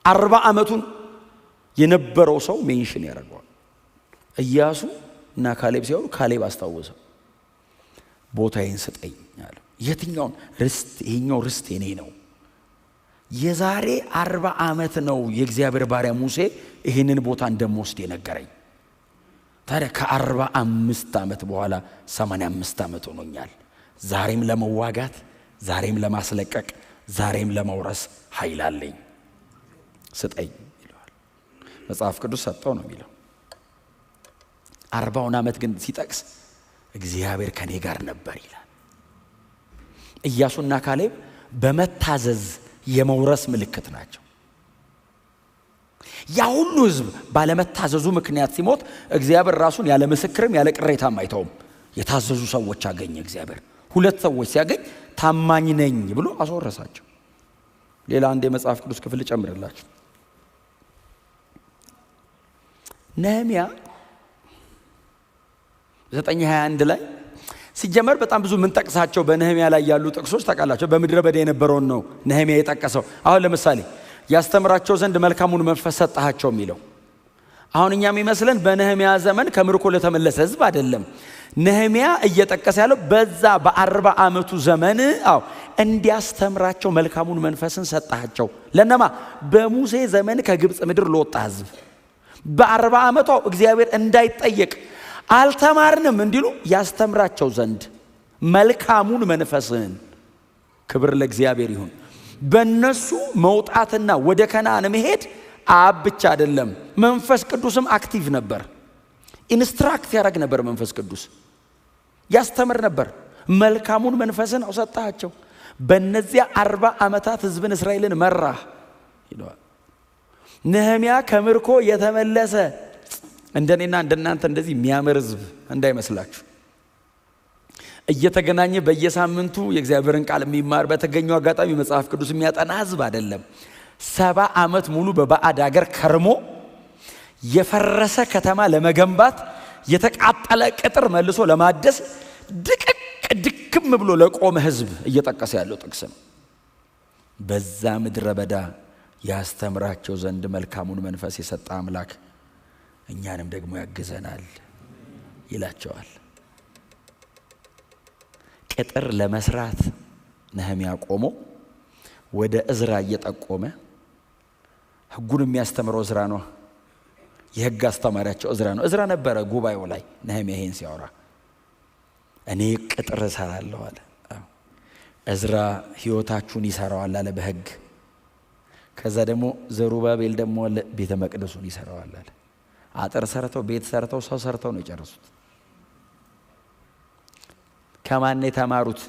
40 ዓመቱን የነበረው ሰው mention ያደርገዋል። ኢያሱ እና ካሌብ ሲያወሩ ካሌብ አስታወሰው። ቦታዬን ስጠኝ አለ። የትኛውን ርስት? ይሄኛው ርስት የኔ ነው። የዛሬ 40 ዓመት ነው የእግዚአብሔር ባሪያ ሙሴ ይሄንን ቦታ እንደምወስድ የነገረኝ። ታዲያ ከ45 ዓመት በኋላ 85 ዓመት ሆኖኛል። ዛሬም ለመዋጋት፣ ዛሬም ለማስለቀቅ፣ ዛሬም ለመውረስ ኃይል አለኝ፣ ስጠኝ ይለዋል። መጽሐፍ ቅዱስ ሰጠው ነው የሚለው። 40 ዓመት ግን ሲጠቅስ እግዚአብሔር ከኔ ጋር ነበር ይላል። ኢያሱና ካሌብ በመታዘዝ የመውረስ ምልክት ናቸው። ያ ሁሉ ሕዝብ ባለመታዘዙ ምክንያት ሲሞት እግዚአብሔር ራሱን ያለ ምስክርም ያለ ቅሬታም አይተውም። የታዘዙ ሰዎች አገኘ እግዚአብሔር። ሁለት ሰዎች ሲያገኝ ታማኝ ነኝ ብሎ አስወረሳቸው። ሌላ አንድ የመጽሐፍ ቅዱስ ክፍል ጨምርላችሁ። ነህምያ 9:21 ላይ ሲጀመር በጣም ብዙ ምን ጠቅሳቸው በነህሚያ ላይ ያሉ ጥቅሶች ታውቃላችሁ። በምድረ በዳ የነበረውን ነው ነህሚያ የጠቀሰው። አሁን ለምሳሌ ያስተምራቸው ዘንድ መልካሙን መንፈስ ሰጣቸው የሚለው አሁን እኛ የሚመስለን በነህሚያ ዘመን ከምርኮ ለተመለሰ ህዝብ አይደለም። ነህሚያ እየጠቀሰ ያለው በዛ በ40 ዓመቱ ዘመን አው እንዲያስተምራቸው መልካሙን መንፈስን ሰጣቸው። ለነማ? በሙሴ ዘመን ከግብጽ ምድር ለወጣ ህዝብ። በ40 ዓመቱ እግዚአብሔር እንዳይጠየቅ አልተማርንም እንዲሉ ያስተምራቸው ዘንድ መልካሙን መንፈስን። ክብር ለእግዚአብሔር ይሁን። በእነሱ መውጣትና ወደ ከነዓን መሄድ አብ ብቻ አይደለም፣ መንፈስ ቅዱስም active ነበር። instruct ያደርግ ነበር። መንፈስ ቅዱስ ያስተምር ነበር። መልካሙን መንፈስን ሰጣቸው። በእነዚያ 40 ዓመታት ህዝብን እስራኤልን መራ ይለዋል። ነህሚያ ከምርኮ የተመለሰ እንደኔና እንደናንተ እንደዚህ የሚያምር ህዝብ እንዳይመስላችሁ። እየተገናኘ በየሳምንቱ የእግዚአብሔርን ቃል የሚማር በተገኘው አጋጣሚ መጽሐፍ ቅዱስ የሚያጠና ህዝብ አይደለም። 70 ዓመት ሙሉ በባዕድ ሀገር ከርሞ የፈረሰ ከተማ ለመገንባት የተቃጠለ ቅጥር መልሶ ለማደስ ድቅቅ ድክም ብሎ ለቆመ ህዝብ እየጠቀሰ ያለው ጥቅስ ነው። በዛ ምድረ በዳ ያስተምራቸው ዘንድ መልካሙን መንፈስ የሰጠ አምላክ እኛንም ደግሞ ያግዘናል ይላቸዋል። ቅጥር ለመስራት ነህሚያ ቆሞ ወደ እዝራ እየጠቆመ፣ ህጉን የሚያስተምረው እዝራ ነው። የህግ አስተማሪያቸው እዝራ ነው። እዝራ ነበረ ጉባኤው ላይ ነህሚያ ይሄን ሲያወራ። እኔ ቅጥር እሰራለሁ አለ። እዝራ ህይወታችሁን ይሰራዋል አለ በህግ። ከዛ ደግሞ ዘሩባቤል ደግሞ ቤተ መቅደሱን ይሰራዋል አለ። አጥር ሰርተው ቤት ሰርተው ሰው ሰርተው ነው የጨረሱት። ከማን የተማሩት?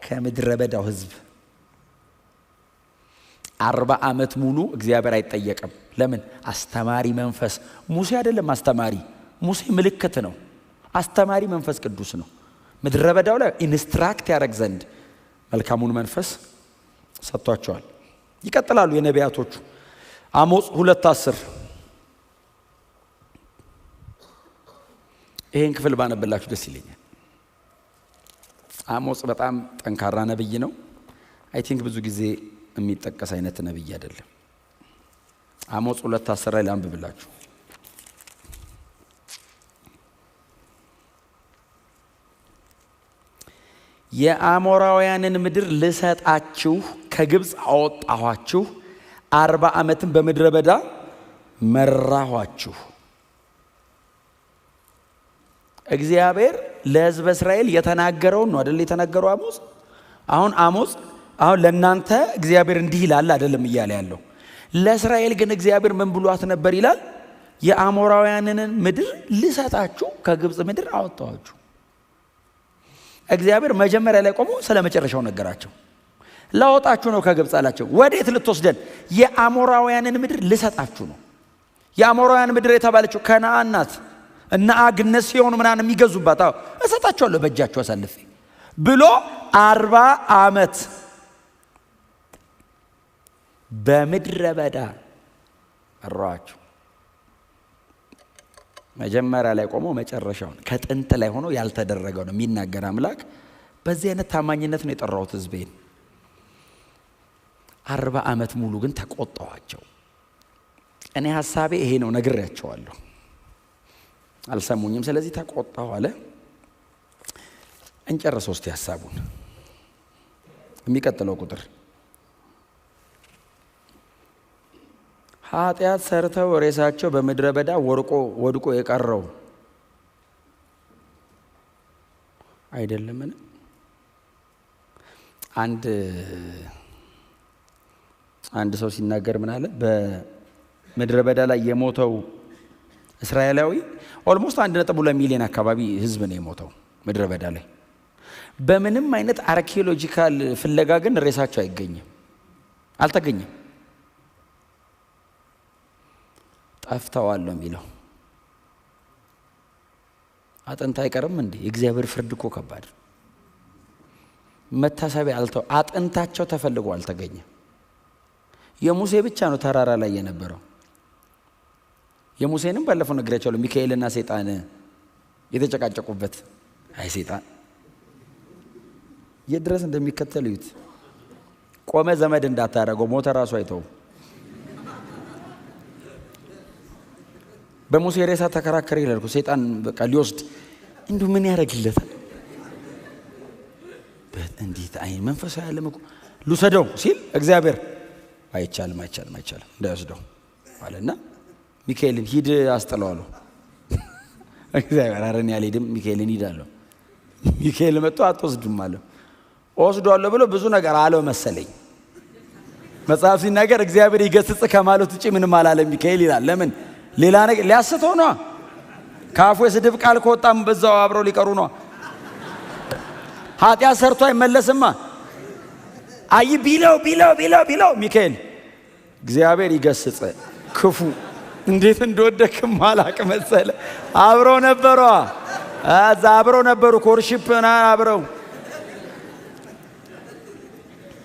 ከምድረ በዳው ህዝብ። 40 ዓመት ሙሉ እግዚአብሔር አይጠየቅም። ለምን? አስተማሪ መንፈስ ሙሴ አይደለም አስተማሪ። ሙሴ ምልክት ነው። አስተማሪ መንፈስ ቅዱስ ነው። ምድረ በዳው ላይ instruct ያደርግ ዘንድ መልካሙን መንፈስ ሰጥቷቸዋል። ይቀጥላሉ የነቢያቶቹ። አሞጽ 2:10 ይሄን ክፍል ባነብላችሁ ደስ ይለኛል። አሞጽ በጣም ጠንካራ ነብይ ነው። I think ብዙ ጊዜ የሚጠቀስ አይነት ነብይ አይደለም። አሞጽ 2:10 ላይ ላንብብላችሁ። የአሞራውያንን ምድር ልሰጣችሁ ከግብጽ አወጣኋችሁ፣ 40 ዓመትም በምድረ በዳ መራኋችሁ። እግዚአብሔር ለሕዝበ እስራኤል የተናገረውን ነው አይደል የተናገረው አሞጽ። አሁን አሞጽ አሁን ለእናንተ እግዚአብሔር እንዲህ ይላል አይደለም እያለ ያለው። ለእስራኤል ግን እግዚአብሔር ምን ብሏት ነበር ይላል? የአሞራውያንን ምድር ልሰጣችሁ ከግብጽ ምድር አወጣኋችሁ። እግዚአብሔር መጀመሪያ ላይ ቆሞ ስለ መጨረሻው ነገራቸው። ላወጣችሁ ነው ከግብጽ አላቸው። ወዴት ልትወስደን? የአሞራውያንን ምድር ልሰጣችሁ ነው። የአሞራውያን ምድር የተባለችው ከነዓን ናት። እና አግነስ ሲሆኑ ምናምን የሚገዙባት፣ አዎ እሰጣችኋለሁ በእጃችሁ አሳልፌ ብሎ 40 ዓመት በምድረ በዳ መራኋችሁ። መጀመሪያ ላይ ቆሞ መጨረሻውን ከጥንት ላይ ሆኖ ያልተደረገው ነው የሚናገር አምላክ። በዚህ አይነት ታማኝነት ነው የጠራሁት ሕዝቤን። 40 ዓመት ሙሉ ግን ተቆጣኋቸው። እኔ ሐሳቤ ይሄ ነው ነግሬያቸዋለሁ፣ አልሰሙኝም። ስለዚህ ተቆጣሁ አለ። እንጨርሰው እስቲ ሐሳቡን። የሚቀጥለው ቁጥር ኃጢአት ሰርተው ሬሳቸው በምድረ በዳ ወድቆ የቀረው አይደለምን? አንድ ሰው ሲናገር ምን አለ? በምድረ በዳ ላይ የሞተው እስራኤላዊ almost 1.2 ሚሊዮን አካባቢ ህዝብ ነው የሞተው ምድረ በዳ ላይ። በምንም አይነት archaeological ፍለጋ ግን ሬሳቸው አይገኝም፣ አልተገኘም። ጠፍተዋል ነው የሚለው። አጥንት አይቀርም እንዴ? የእግዚአብሔር ፍርድ እኮ ከባድ። መታሰቢያ አልተው አጥንታቸው ተፈልጎ አልተገኘም። የሙሴ ብቻ ነው ተራራ ላይ የነበረው። የሙሴንም ባለፈው ነግሬያቸዋለሁ። ሚካኤልና ሰይጣን የተጨቃጨቁበት። አይ ሰይጣን የት ድረስ እንደሚከተል እዩት። ቆመ ዘመድ እንዳታደርገው፣ ሞተ ራሱ አይተው። በሙሴ ሬሳ ተከራከረ ይላል እኮ ሰይጣን። በቃ ሊወስድ እንዲሁ ምን ያደርግለታል? እንዴት አይ መንፈሳዊ ዓለም እኮ ልውሰደው ሲል እግዚአብሔር አይቻልም፣ አይቻልም፣ አይቻልም፣ እንዳይወስደው አለና ሚካኤልን ሂድ አስጥለው አለው። እግዚአብሔር ኧረ እኔ አልሄድም፣ ሚካኤልን ሂድ አለው። ሚካኤል መጥቶ አትወስድም አለው። እወስደዋለሁ ብሎ ብዙ ነገር አለው መሰለኝ። መጽሐፍ ሲናገር እግዚአብሔር ይገስጽ ከማለት ውጭ ምንም አላለም ሚካኤል ይላል። ለምን ሌላ ነገር ሊያስተው ነዋ። ከአፉ የስድብ ቃል ከወጣም በዛው አብረው ሊቀሩ ነዋ። ኃጢአት ሰርቶ አይመለስማ። አይ ቢለው ቢለው ቢለው ቢለው ሚካኤል እግዚአብሔር ይገስጽ ክፉ እንዴት እንደወደክም አላቅ መሰለ። አብረው ነበሯ፣ እዛ አብረው ነበሩ። ኮርሺፕ ና አብረው።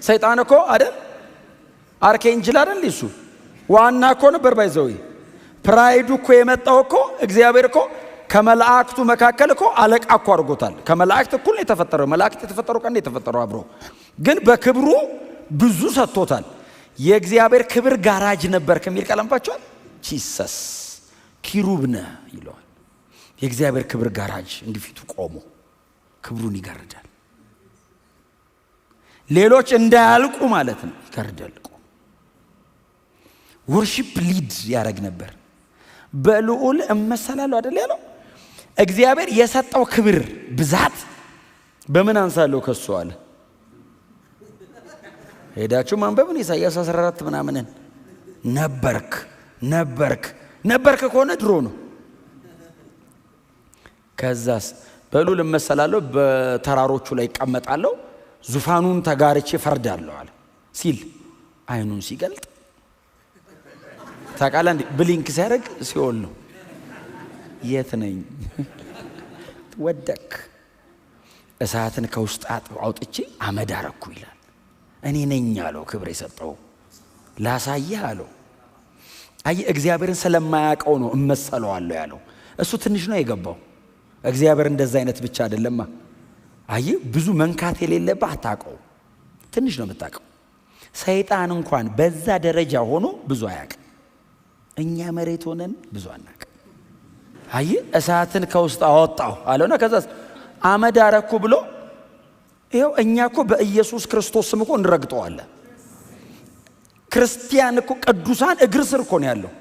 ሰይጣን እኮ አይደል archangel አይደል፣ እሱ ዋና እኮ ነበር። By the way pride ኡ እኮ የመጣው እኮ እግዚአብሔር እኮ ከመላእክቱ መካከል እኮ አለቃ እኮ አድርጎታል። ከመላእክት እኩል ነው የተፈጠረው። መላእክት የተፈጠረው ቀን ነው የተፈጠረው አብሮ፣ ግን በክብሩ ብዙ ሰጥቶታል። የእግዚአብሔር ክብር ጋራጅ ነበር ከሚል ቃል አንባቸዋል። Jesus ኪሩብ ነህ ይለዋል። የእግዚአብሔር ክብር ጋራጅ እንዲፊቱ ቆሞ ክብሩን ይጋርዳል። ሌሎች እንዳያልቁ ማለት ነው። ይጋርዳል። ቆሞ worship lead ያደረግ ነበር። በልዑል እመሰላለሁ አይደል ያለው? እግዚአብሔር የሰጠው ክብር ብዛት በምን አንሳለሁ ከሱ አለ። ሄዳችሁ ማንበብን ኢሳይያስ 14 ምናምንን። ነበርክ፣ ነበርክ፣ ነበርክ ከሆነ ድሮ ነው። ከዛስ በልዑል እመሰላለሁ፣ በተራሮቹ ላይ እቀመጣለሁ፣ ዙፋኑን ተጋርቼ ፈርዳለሁ አለ ሲል አይኑን ሲገልጥ ታውቃለህ እንዴ blink ሲያደርግ ሲኦል ነው። የት ነኝ? ወደክ። እሳትን ከውስጥ አውጥቼ አመድ አረኩ ይላል። እኔ ነኝ አለው ክብር የሰጠው፣ ላሳየህ አለው። አይ እግዚአብሔርን ስለማያውቀው ነው እመሰለዋለሁ ያለው። እሱ ትንሽ ነው የገባው። እግዚአብሔር እንደዛ አይነት ብቻ አይደለማ። አይ ብዙ መንካት የሌለብህ አታውቀው። ትንሽ ነው የምታውቀው። ሰይጣን እንኳን በዛ ደረጃ ሆኖ ብዙ አያውቅም። እኛ መሬት ሆነን ብዙ አናውቅም። አይ እሳትን ከውስጥ አወጣው አለውና ከዛ አመድ አረኩ ብሎ ይኸው እኛ እኮ በኢየሱስ ክርስቶስ ስም እኮ እንረግጠዋለን። ክርስቲያን እኮ ቅዱሳን እግር ስር እኮ ነው ያለው።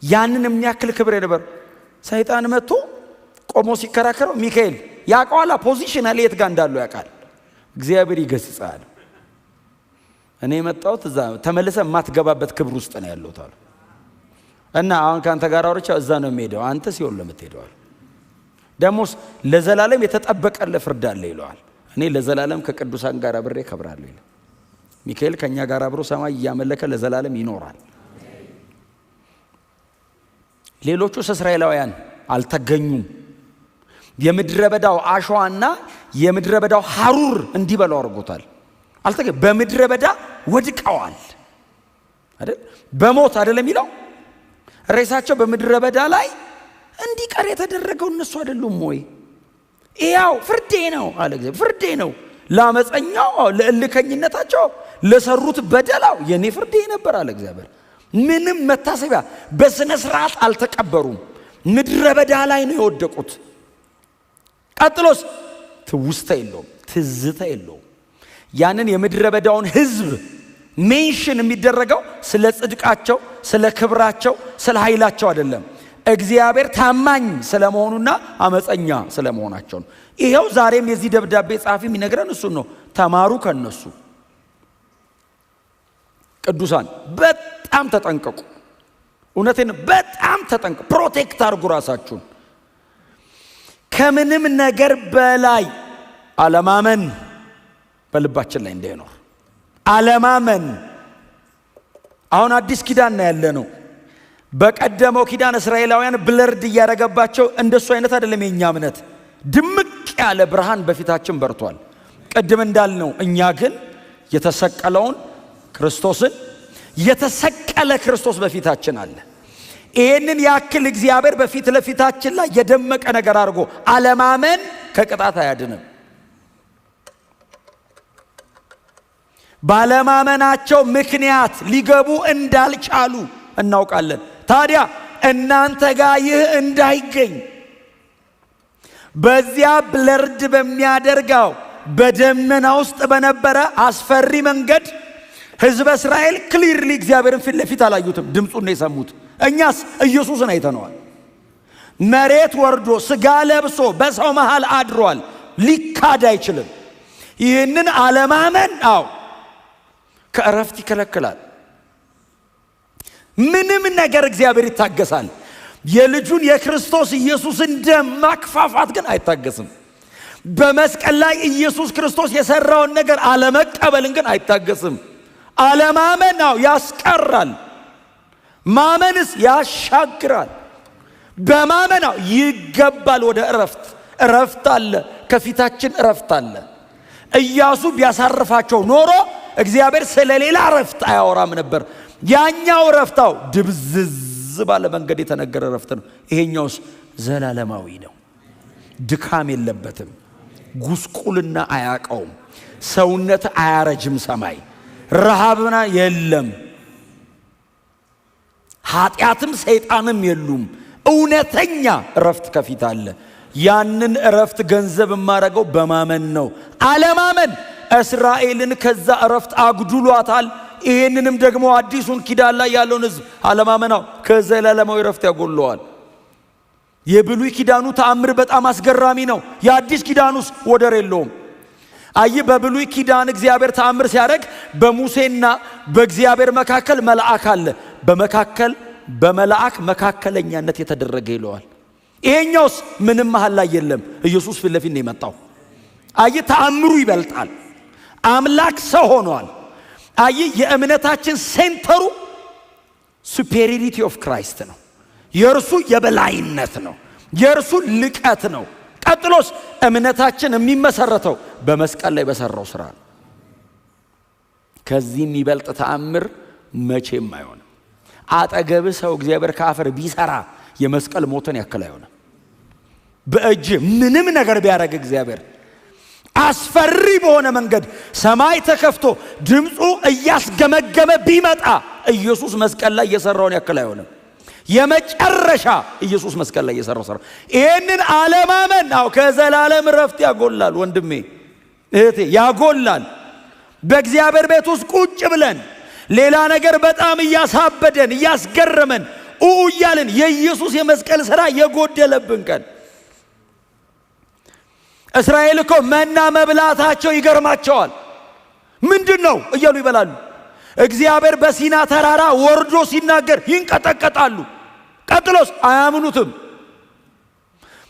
ያንን የሚያክል ክብር የነበር ሰይጣን መጥቶ ቆሞ ሲከራከረው ሚካኤል ያውቀዋላ፣ positional የት ጋር እንዳለው ያውቃል። እግዚአብሔር ይገስጻል። እኔ የመጣሁት እዛ ተመልሰ የማትገባበት ክብር ውስጥ ነው ያለሁት አሉ። እና አሁን ከአንተ ጋር አውርቻ እዛ ነው የሚሄደው፣ አንተ ሲኦል ነው የምትሄደው አለ። ደግሞስ ለዘላለም የተጠበቀልህ ፍርድ አለ ይለዋል። እኔ ለዘላለም ከቅዱሳን ጋር አብሬ እከብራለሁ ይላል። ሚካኤል ከኛ ጋር አብሮ ሰማይ እያመለከ ለዘላለም ይኖራል። ሌሎቹስ እስራኤላውያን አልተገኙም። የምድረ በዳው አሸዋና የምድረ በዳው ሐሩር እንዲበላው አድርጎታል። አልተገ በምድረ በዳ ወድቀዋል አይደል? በሞት አይደል የሚለው? ሬሳቸው በምድረ በዳ ላይ እንዲቀር የተደረገው እነሱ አይደሉም ወይ? ያው ፍርዴ ነው አለ እግዚአብሔር። ፍርዴ ነው ለአመፀኛው፣ ለእልከኝነታቸው፣ ለሰሩት በደላው የኔ ፍርዴ ነበር አለ እግዚአብሔር። ምንም መታሰቢያ በስነ ስርዓት አልተቀበሩም። ምድረ በዳ ላይ ነው የወደቁት። ቀጥሎስ ትውስታ የለውም፣ ትዝታ የለውም። ያንን የምድረ በዳውን ህዝብ mention የሚደረገው ስለ ጽድቃቸው፣ ስለ ክብራቸው፣ ስለ ኃይላቸው አይደለም። እግዚአብሔር ታማኝ ስለመሆኑና አመፀኛ ስለመሆናቸው ነው። ይሄው ዛሬም የዚህ ደብዳቤ ጸሐፊ የሚነግረን እሱን ነው። ተማሩ ከነሱ። ቅዱሳን በጣም ተጠንቀቁ። እውነቴን በጣም ተጠንቀቁ። Protect አድርጉ ራሳችሁን። ከምንም ነገር በላይ አለማመን በልባችን ላይ እንዳይኖር። አለማመን። አሁን አዲስ ኪዳን ነው ያለነው። በቀደመው ኪዳን እስራኤላውያን blurred እያደረገባቸው እንደሱ አይነት አይደለም የኛ እምነት። ድምቅ ያለ ብርሃን በፊታችን በርቷል። ቅድም እንዳልነው እኛ ግን የተሰቀለውን ክርስቶስን፣ የተሰቀለ ክርስቶስ በፊታችን አለ። ይህንን ያክል እግዚአብሔር በፊት ለፊታችን ላይ የደመቀ ነገር አድርጎ አለማመን ከቅጣት አያድንም። ባለማመናቸው ምክንያት ሊገቡ እንዳልቻሉ እናውቃለን። ታዲያ እናንተ ጋር ይህ እንዳይገኝ በዚያ blurred በሚያደርገው በደመና ውስጥ በነበረ አስፈሪ መንገድ ሕዝበ እስራኤል clearly እግዚአብሔርን ፊት ለፊት አላዩትም፣ ድምፁን ነው የሰሙት። እኛስ ኢየሱስን አይተነዋል። መሬት ወርዶ ስጋ ለብሶ በሰው መሃል አድሯል። ሊካድ አይችልም። ይህንን አለማመን አው ከእረፍት ይከለክላል። ምንም ነገር እግዚአብሔር ይታገሳል። የልጁን የክርስቶስ ኢየሱስን ደም ማክፋፋት ግን አይታገስም። በመስቀል ላይ ኢየሱስ ክርስቶስ የሰራውን ነገር አለመቀበልን ግን አይታገስም። አለማመን አው ያስቀራል፣ ማመንስ ያሻግራል። በማመን አው ይገባል ወደ እረፍት። እረፍት አለ፣ ከፊታችን እረፍት አለ። ኢያሱ ቢያሳርፋቸው ኖሮ እግዚአብሔር ስለሌላ እረፍት አያወራም ነበር። ያኛው እረፍታው ድብዝዝ ባለ መንገድ የተነገረ እረፍት ነው። ይሄኛውስ ዘላለማዊ ነው። ድካም የለበትም። ጉስቁልና አያቀውም። ሰውነት አያረጅም። ሰማይ ረሃብና የለም። ኃጢአትም ሰይጣንም የሉም። እውነተኛ እረፍት ከፊት አለ። ያንን እረፍት ገንዘብ የማደርገው በማመን ነው። አለማመን እስራኤልን ከዛ እረፍት አጉድሏታል። ይሄንንም ደግሞ አዲሱን ኪዳን ላይ ያለውን ሕዝብ አለማመናው ከዘላለማዊ እረፍት ያጎለዋል። የብሉይ ኪዳኑ ተአምር በጣም አስገራሚ ነው። የአዲስ ኪዳኑስ ወደር የለውም። አይ በብሉይ ኪዳን እግዚአብሔር ተአምር ሲያደርግ በሙሴና በእግዚአብሔር መካከል መልአክ አለ። በመካከል በመልአክ መካከለኛነት የተደረገ ይለዋል። ይሄኛውስ ምንም መሃል ላይ የለም። ኢየሱስ ፊት ለፊት ነው የመጣው። አይ ተአምሩ ይበልጣል። አምላክ ሰው ሆኗል። አይ የእምነታችን center ኡ superiority of Christ ነው። የእርሱ የበላይነት ነው። የእርሱ ልቀት ነው። ቀጥሎስ እምነታችን የሚመሰረተው በመስቀል ላይ በሰራው ስራ ነው። ከዚህ የሚበልጥ ተአምር መቼም አይሆንም። አጠገብህ ሰው እግዚአብሔር ከአፈር ቢሰራ የመስቀል ሞትን ያክል አይሆንም። በእጅ ምንም ነገር ቢያደርግ እግዚአብሔር አስፈሪ በሆነ መንገድ ሰማይ ተከፍቶ ድምፁ እያስገመገመ ቢመጣ ኢየሱስ መስቀል ላይ የሰራውን ያክል አይሆንም። የመጨረሻ ኢየሱስ መስቀል ላይ የሰራው ስራ። ይሄንን አለማመን አው ከዘላለም እረፍት ያጎላል። ወንድሜ እህቴ ያጎላል። በእግዚአብሔር ቤት ውስጥ ቁጭ ብለን ሌላ ነገር በጣም እያሳበደን እያስገረመን እያልን የኢየሱስ የመስቀል ስራ የጎደለብን ቀን። እስራኤል እኮ መና መብላታቸው ይገርማቸዋል። ምንድነው እያሉ ይበላሉ። እግዚአብሔር በሲና ተራራ ወርዶ ሲናገር ይንቀጠቀጣሉ። ቀጥሎስ አያምኑትም።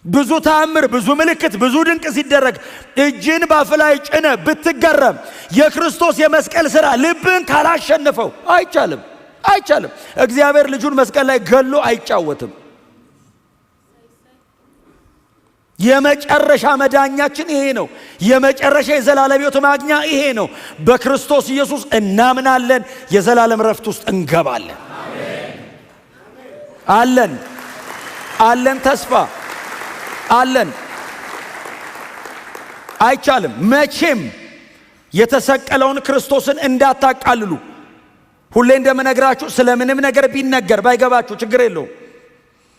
ብዙ ተአምር፣ ብዙ ምልክት፣ ብዙ ድንቅ ሲደረግ እጅን ባፍ ላይ ጭነ ብትገረም የክርስቶስ የመስቀል ስራ ልብን ካላሸነፈው አይቻልም፣ አይቻልም። እግዚአብሔር ልጁን መስቀል ላይ ገሎ አይጫወትም። የመጨረሻ መዳኛችን ይሄ ነው። የመጨረሻ የዘላለም ሕይወት ማግኛ ይሄ ነው። በክርስቶስ ኢየሱስ እናምናለን፣ የዘላለም ረፍት ውስጥ እንገባለን። አለን አለን ተስፋ አለን። አይቻልም። መቼም የተሰቀለውን ክርስቶስን እንዳታቃልሉ። ሁሌ እንደምነግራችሁ ስለምንም ነገር ቢነገር ባይገባችሁ ችግር የለውም።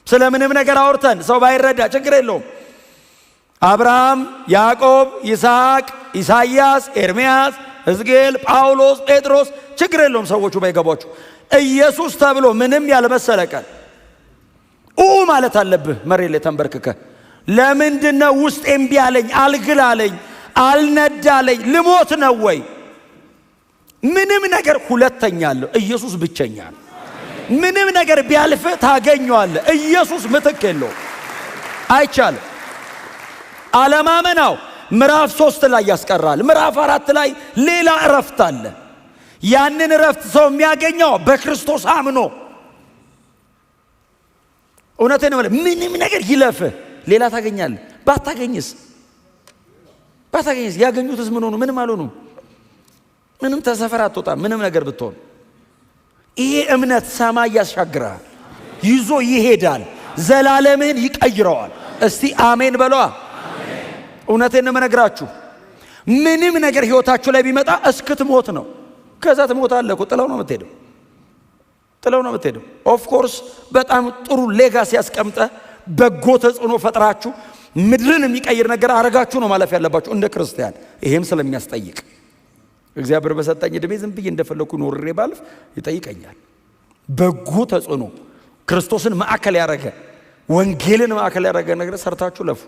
ስለምንም ነገር አውርተን ሰው ባይረዳ ችግር የለውም። አብርሃም፣ ያዕቆብ፣ ይስሐቅ፣ ኢሳይያስ፣ ኤርምያስ፣ ሕዝቅኤል፣ ጳውሎስ፣ ጴጥሮስ ችግር የለውም ሰዎቹ ባይገባችሁ። ኢየሱስ ተብሎ ምንም ያልመሰለ ቀን ማለት አለብህ። መሬት ላይ ተንበርክከህ ለምንድነው ውስጥ እምቢ አለኝ፣ አልግል አለኝ፣ አልነዳለኝ፣ ልሞት ነው ወይ? ምንም ነገር ሁለተኛ አለው። ኢየሱስ ብቸኛ ነው። ምንም ነገር ቢያልፍ ታገኘዋለህ። ኢየሱስ ምትክ የለውም። አይቻልም። አለማመናው ምዕራፍ 3 ላይ ያስቀራል። ምዕራፍ 4 ላይ ሌላ እረፍት አለ። ያንን እረፍት ሰው የሚያገኘው በክርስቶስ አምኖ። እውነቴን ነው። ምንም ነገር ይለፍ ሌላ ታገኛለህ። ባታገኝስ ያገኙትስ ምን ሆኑ? ምንም አልሆኑም። ምንም ተሰፈር አትወጣም። ምንም ነገር ብትሆን ይሄ እምነት ሰማይ ያሻግራል፣ ይዞ ይሄዳል፣ ዘላለምህን ይቀይረዋል። እስቲ አሜን በለዋ። እውነቴን ነው የምነግራችሁ። ምንም ነገር ህይወታችሁ ላይ ቢመጣ እስክትሞት ነው። ከዛ ትሞታለህ እኮ፣ ጥለው ነው የምትሄደው፣ ጥለው ነው የምትሄደው። Of course በጣም ጥሩ legacy ያስቀምጠ፣ በጎ ተጽዕኖ ፈጥራችሁ ምድርን የሚቀይር ነገር አረጋችሁ ነው ማለፍ ያለባችሁ እንደ ክርስቲያን። ይሄም ስለሚያስጠይቅ እግዚአብሔር በሰጠኝ እድሜ ዝም ብዬ እንደፈለኩ ኖሬ ባልፍ ይጠይቀኛል። በጎ ተጽዕኖ፣ ክርስቶስን ማዕከል ያደረገ፣ ወንጌልን ማዕከል ያደረገ ነገር ሰርታችሁ ለፉ።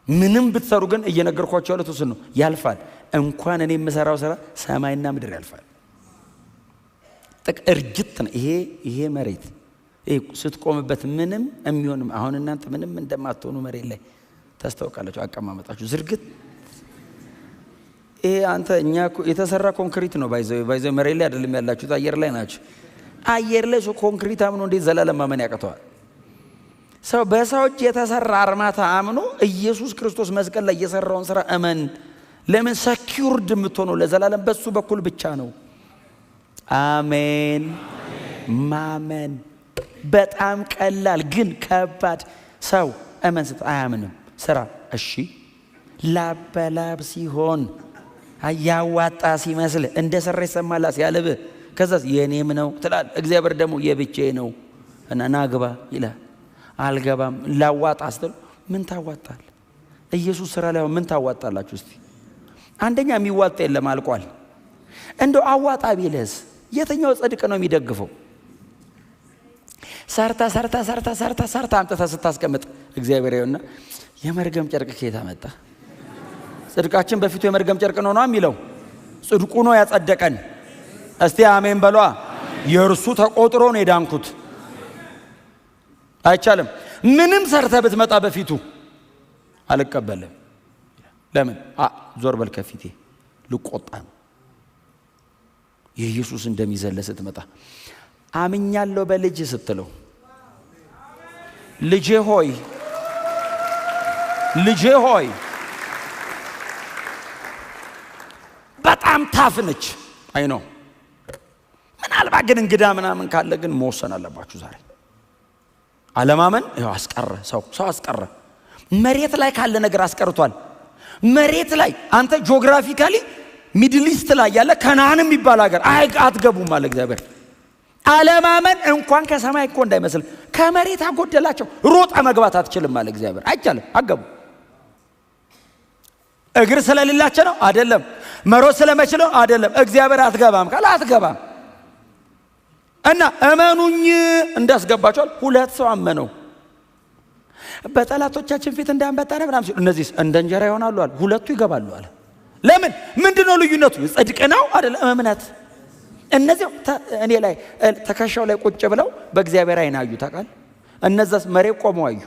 ምንም ብትሰሩ ግን እየነገርኳቸው ያሉት እሱን ነው። ያልፋል። እንኳን እኔ የምሰራው ስራ ሰማይና ምድር ያልፋል። እርጅት ነው ይሄ መሬት። ይሄ ስትቆምበት ምንም የሚሆንም፣ አሁን እናንተ ምንም እንደማትሆኑ መሬት ላይ ታስታውቃላችሁ። አቀማመጣችሁ ዝርግት። ይሄ አንተ እኛ የተሰራ ኮንክሪት ነው። By the way መሬት ላይ አይደለም ያላችሁት፣ አየር ላይ ናችሁ። አየር ላይ ሰው ኮንክሪት አምኖ እንዴት ዘላለም ማመን ያቅተዋል? ሰው በሰው እጅ የተሰራ አርማታ አምኖ ኢየሱስ ክርስቶስ መስቀል ላይ የሰራውን ስራ እመን። ለምን? Secured የምትሆነው ለዘላለም በሱ በኩል ብቻ ነው። አሜን። ማመን በጣም ቀላል ግን ከባድ። ሰው እመን ስት አያምንም። ስራ እሺ ላብ በላብ ሲሆን፣ ያዋጣ ሲመስል፣ እንደ ሰራ ይሰማላ ሲያልብህ፣ ከዛስ የኔም ነው ትላል። እግዚአብሔር ደግሞ የብቻዬ ነው እና ናግባ ይላል። አልገባም ላዋጣ ስትል ምን ታዋጣል? ኢየሱስ ስራ ላይ ምን ታዋጣላችሁ? እስቲ አንደኛ የሚዋጣ የለም፣ አልቋል። እንደው አዋጣ ቢልህስ የትኛው ጽድቅ ነው የሚደግፈው? ሰርታ ሰርታ ሰርታ ሰርታ ሰርታ አምጥታ ስታስቀምጥ እግዚአብሔር ይኸውና የመርገም ጨርቅ ከየት አመጣ? ጽድቃችን በፊቱ የመርገም ጨርቅ ነው ነው የሚለው። ጽድቁ ነው ያጸደቀን። እስቲ አሜን በሏ። የእርሱ ተቆጥሮ ነው የዳንኩት። አይቻልም። ምንም ሰርተ ብትመጣ በፊቱ አልቀበልም። ለምን? ዞር በል ከፊቴ፣ ልቆጣ ነው። የኢየሱስ እንደሚዘለ ስትመጣ አምኛለሁ በልጅ ስትለው፣ ልጄ ሆይ፣ ልጄ ሆይ፣ በጣም tough ነች። አይ ነው። ምናልባት ግን እንግዳ ምናምን ካለ ግን መወሰን አለባችሁ ዛሬ። አለማመን ይኸው አስቀረ፣ ሰው አስቀረ። መሬት ላይ ካለ ነገር አስቀርቷል። መሬት ላይ አንተ geographically Middle East ላይ ያለ ከነአን የሚባል ሀገር አይ አትገቡም አለ እግዚአብሔር። አለማመን እንኳን ከሰማይ እኮ እንዳይመስል ከመሬት አጎደላቸው። ሮጠ መግባት አትችልም አለ እግዚአብሔር። አይቻልም፣ አገቡ። እግር ስለሌላቸው ነው አይደለም። መሮጥ ስለመችል ነው አይደለም። እግዚአብሔር አትገባም ካለ አትገባም። እና እመኑኝ እንዳስገባቸዋል። ሁለት ሰው አመነው። በጠላቶቻችን ፊት እንዳንበጣ ነው ምናምን ሲሉ እነዚህ እንደ እንጀራ ይሆናሉ አለ። ሁለቱ ይገባሉ አለ። ለምን? ምንድነው ልዩነቱ? ጽድቅ ነው አይደለም? እምነት። እነዚህ እኔ ላይ ትከሻው ላይ ቁጭ ብለው በእግዚአብሔር ዓይን አዩ። ታውቃለህ? እነዛስ መሬት ቆመው አዩ።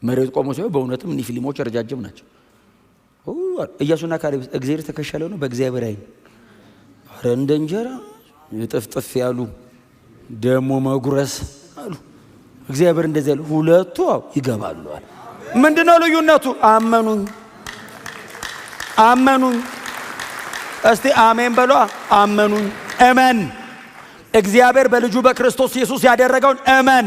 መሬት ቆመው ሲሆን በእውነትም እኒህ ፊልሞች ረጃጅም ናቸው። ኢያሱና ካሌብ እግዚአብሔር ትከሻ ላይ ሆነው በእግዚአብሔር ዓይን ኧረ እንደ እንጀራ ጥፍጥፍ ያሉ ደግሞ መጉረስ አሉ። እግዚአብሔር እንደዚህ ያሉ ሁለቱ ይገባሉ አለ። ምንድነው ልዩነቱ? አመኑኝ፣ አመኑኝ። እስቲ አሜን በሏ። አመኑኝ። እመን። እግዚአብሔር በልጁ በክርስቶስ ኢየሱስ ያደረገውን እመን።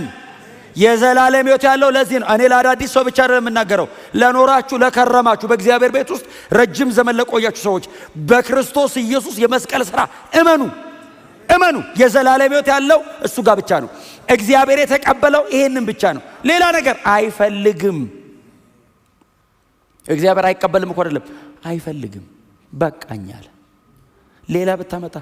የዘላለም ሕይወት ያለው ለዚህ ነው። እኔ ለአዳዲስ ሰው ብቻ አይደለም የምናገረው፣ ለኖራችሁ፣ ለከረማችሁ፣ በእግዚአብሔር ቤት ውስጥ ረጅም ዘመን ለቆያችሁ ሰዎች በክርስቶስ ኢየሱስ የመስቀል ስራ እመኑ፣ እመኑ። የዘላለም ሕይወት ያለው እሱ ጋር ብቻ ነው። እግዚአብሔር የተቀበለው ይሄንን ብቻ ነው። ሌላ ነገር አይፈልግም። እግዚአብሔር አይቀበልም እኮ አይደለም፣ አይፈልግም። በቃኝ አለ። ሌላ ብታመጣ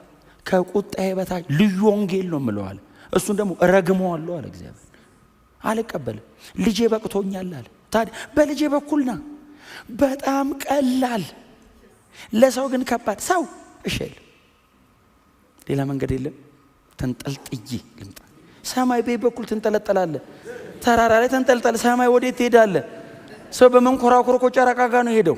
ከቁጣዬ በታች ልዩ ወንጌል ነው የምለው አለ። እሱን ደግሞ ረግመዋለሁ አለ እግዚአብሔር። አልቀበልም። ልጄ በቅቶኛል አለ። ታዲያ በልጄ በኩል ና። በጣም ቀላል፣ ለሰው ግን ከባድ። ሰው እሺ አይልም። ሌላ መንገድ የለም። ተንጠልጥዬ ልምጣ። ሰማይ ቤት በኩል ትንጠለጠላለህ። ተራራ ላይ ተንጠልጠል። ሰማይ ወዴት ትሄዳለህ? ሰው በመንኮራኩር እኮ ጨረቃ ጋር ነው ሄደው።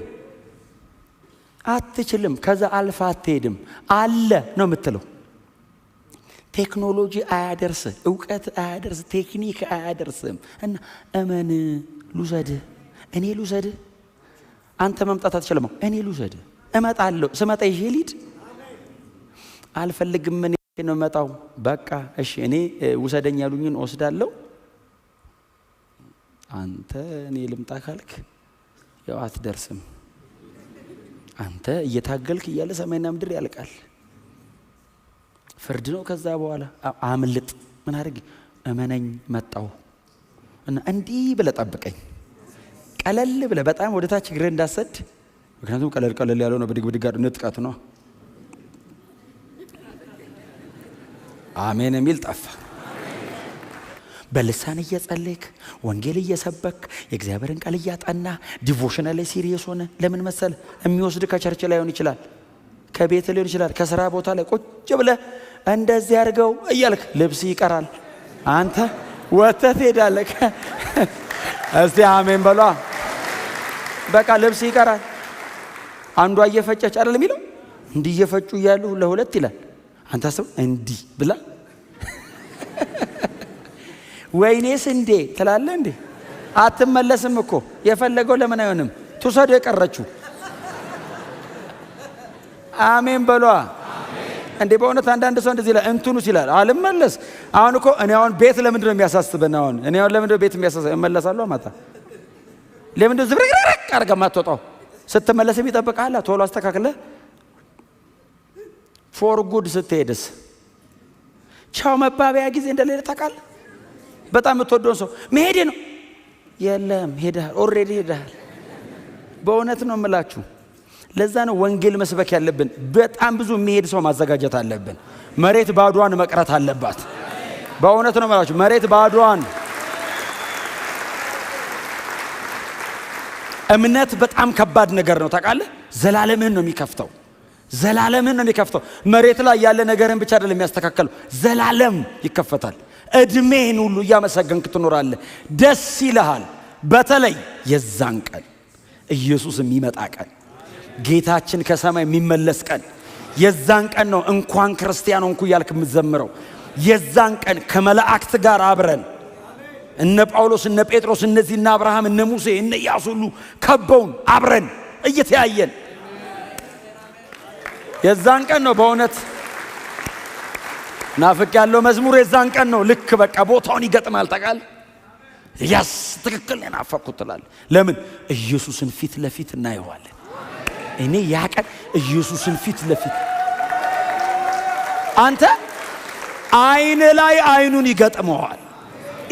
አትችልም። ከዛ አልፋ አትሄድም። አለ ነው የምትለው። ቴክኖሎጂ አያደርስ፣ እውቀት አያደርስ፣ ቴክኒክ አያደርስም። እና እመን፣ ልውሰድህ፣ እኔ ልውሰድህ። አንተ መምጣት አትችልም። እኔ ልውሰድህ፣ እመጣለሁ። ስመጣ ይዤ ልሂድ። አልፈልግም፣ እኔ ነው የምመጣው። በቃ እሺ፣ እኔ ውሰደኝ ያሉኝን እወስዳለሁ። አንተ እኔ ልምጣ ካልክ ያው አትደርስም። አንተ እየታገልክ እያለ ሰማይና ምድር ያልቃል። ፍርድ ነው። ከዛ በኋላ አምልጥ። ምን አድርግ? እመነኝ መጣሁ እና እንዲህ ብለህ ጠብቀኝ። ቀለል ብለህ በጣም ወደ ታች እግርህ እንዳሰድ፣ ምክንያቱም ቀለል ቀለል ያለው ነው ብድግ ብድግ ንጥቀት ነው። አሜን የሚል ጠፋ። በልሳን እየጸለይክ፣ ወንጌል እየሰበክ፣ የእግዚአብሔርን ቃል እያጠና፣ devotional ላይ serious ሆነ። ለምን መሰለ? የሚወስድ ከ church ላይሆን ይችላል፣ ከቤት ሊሆን ይችላል፣ ከስራ ቦታ ላይ ቁጭ ብለህ እንደዚህ አድርገው እያልክ ልብስ ይቀራል። አንተ ወጥተህ ትሄዳለህ። እስቲ አሜን በሏ። በቃ ልብስ ይቀራል። አንዷ እየፈጨች አይደል የሚለው? እንዲህ እየፈጩ እያሉ ለሁለት ይላል። አንተ አስብ እንዲህ ብላ ወይኔ ስንዴ ትላለህ እንዴ? አትመለስም እኮ። የፈለገው ለምን አይሆንም? ትውሰደው የቀረችው። አሜን በሏ። እንዴ በእውነት አንዳንድ ሰው እንደዚህ ይላል፣ እንትኑስ ይላል፣ አልመለስ። አሁን እኮ እኔ አሁን ቤት ለምንድን ነው የሚያሳስበን? አሁን እኔ አሁን ለምንድን ነው ቤት የሚያሳስበን? እመለሳለሁ ማታ። ለምንድን ነው ዝብርቅርቅ አድርገህ የማትወጣው? ስትመለስም ይጠብቅሃል። ቶሎ አስተካክለህ for good ስትሄድስ ቻው መባቢያ ጊዜ እንደሌለ ታውቃለህ። በጣም የምትወደውን ሰው መሄዴ ነው፣ የለም ሄደሃል፣ already ሄደሃል። በእውነት ነው የምላችሁ። ለዛ ነው ወንጌል መስበክ ያለብን። በጣም ብዙ የሚሄድ ሰው ማዘጋጀት አለብን። መሬት ባዷን መቅረት አለባት። በእውነት ነው የምላችሁ፣ መሬት ባዷን። እምነት በጣም ከባድ ነገር ነው ታውቃለህ። ዘላለምህን ነው የሚከፍተው። ዘላለምህን ነው የሚከፍተው። መሬት ላይ ያለ ነገርን ብቻ አይደለም የሚያስተካከለው፣ ዘላለም ይከፈታል። እድሜህን ሁሉ እያመሰገንክ ትኖራለህ። ደስ ይልሃል። በተለይ የዛን ቀን፣ ኢየሱስ የሚመጣ ቀን፣ ጌታችን ከሰማይ የሚመለስ ቀን፣ የዛን ቀን ነው እንኳን ክርስቲያን ሆንኩ እያልክ የምትዘምረው። የዛን ቀን ከመላእክት ጋር አብረን እነ ጳውሎስ፣ እነ ጴጥሮስ፣ እነዚህ እነ አብርሃም፣ እነ ሙሴ፣ እነ ኢያሱ ሁሉ ከበውን አብረን እየተያየን የዛን ቀን ነው በእውነት ናፍቅ ያለው መዝሙር የዛን ቀን ነው። ልክ በቃ ቦታውን ይገጥማል። ታውቃለህ? Yes፣ ትክክል ነው የናፈቅኩት ትላለህ። ለምን? ኢየሱስን ፊት ለፊት እናየዋለን። እኔ ያ ቀን ኢየሱስን ፊት ለፊት አንተ አይን ላይ አይኑን ይገጥመዋል።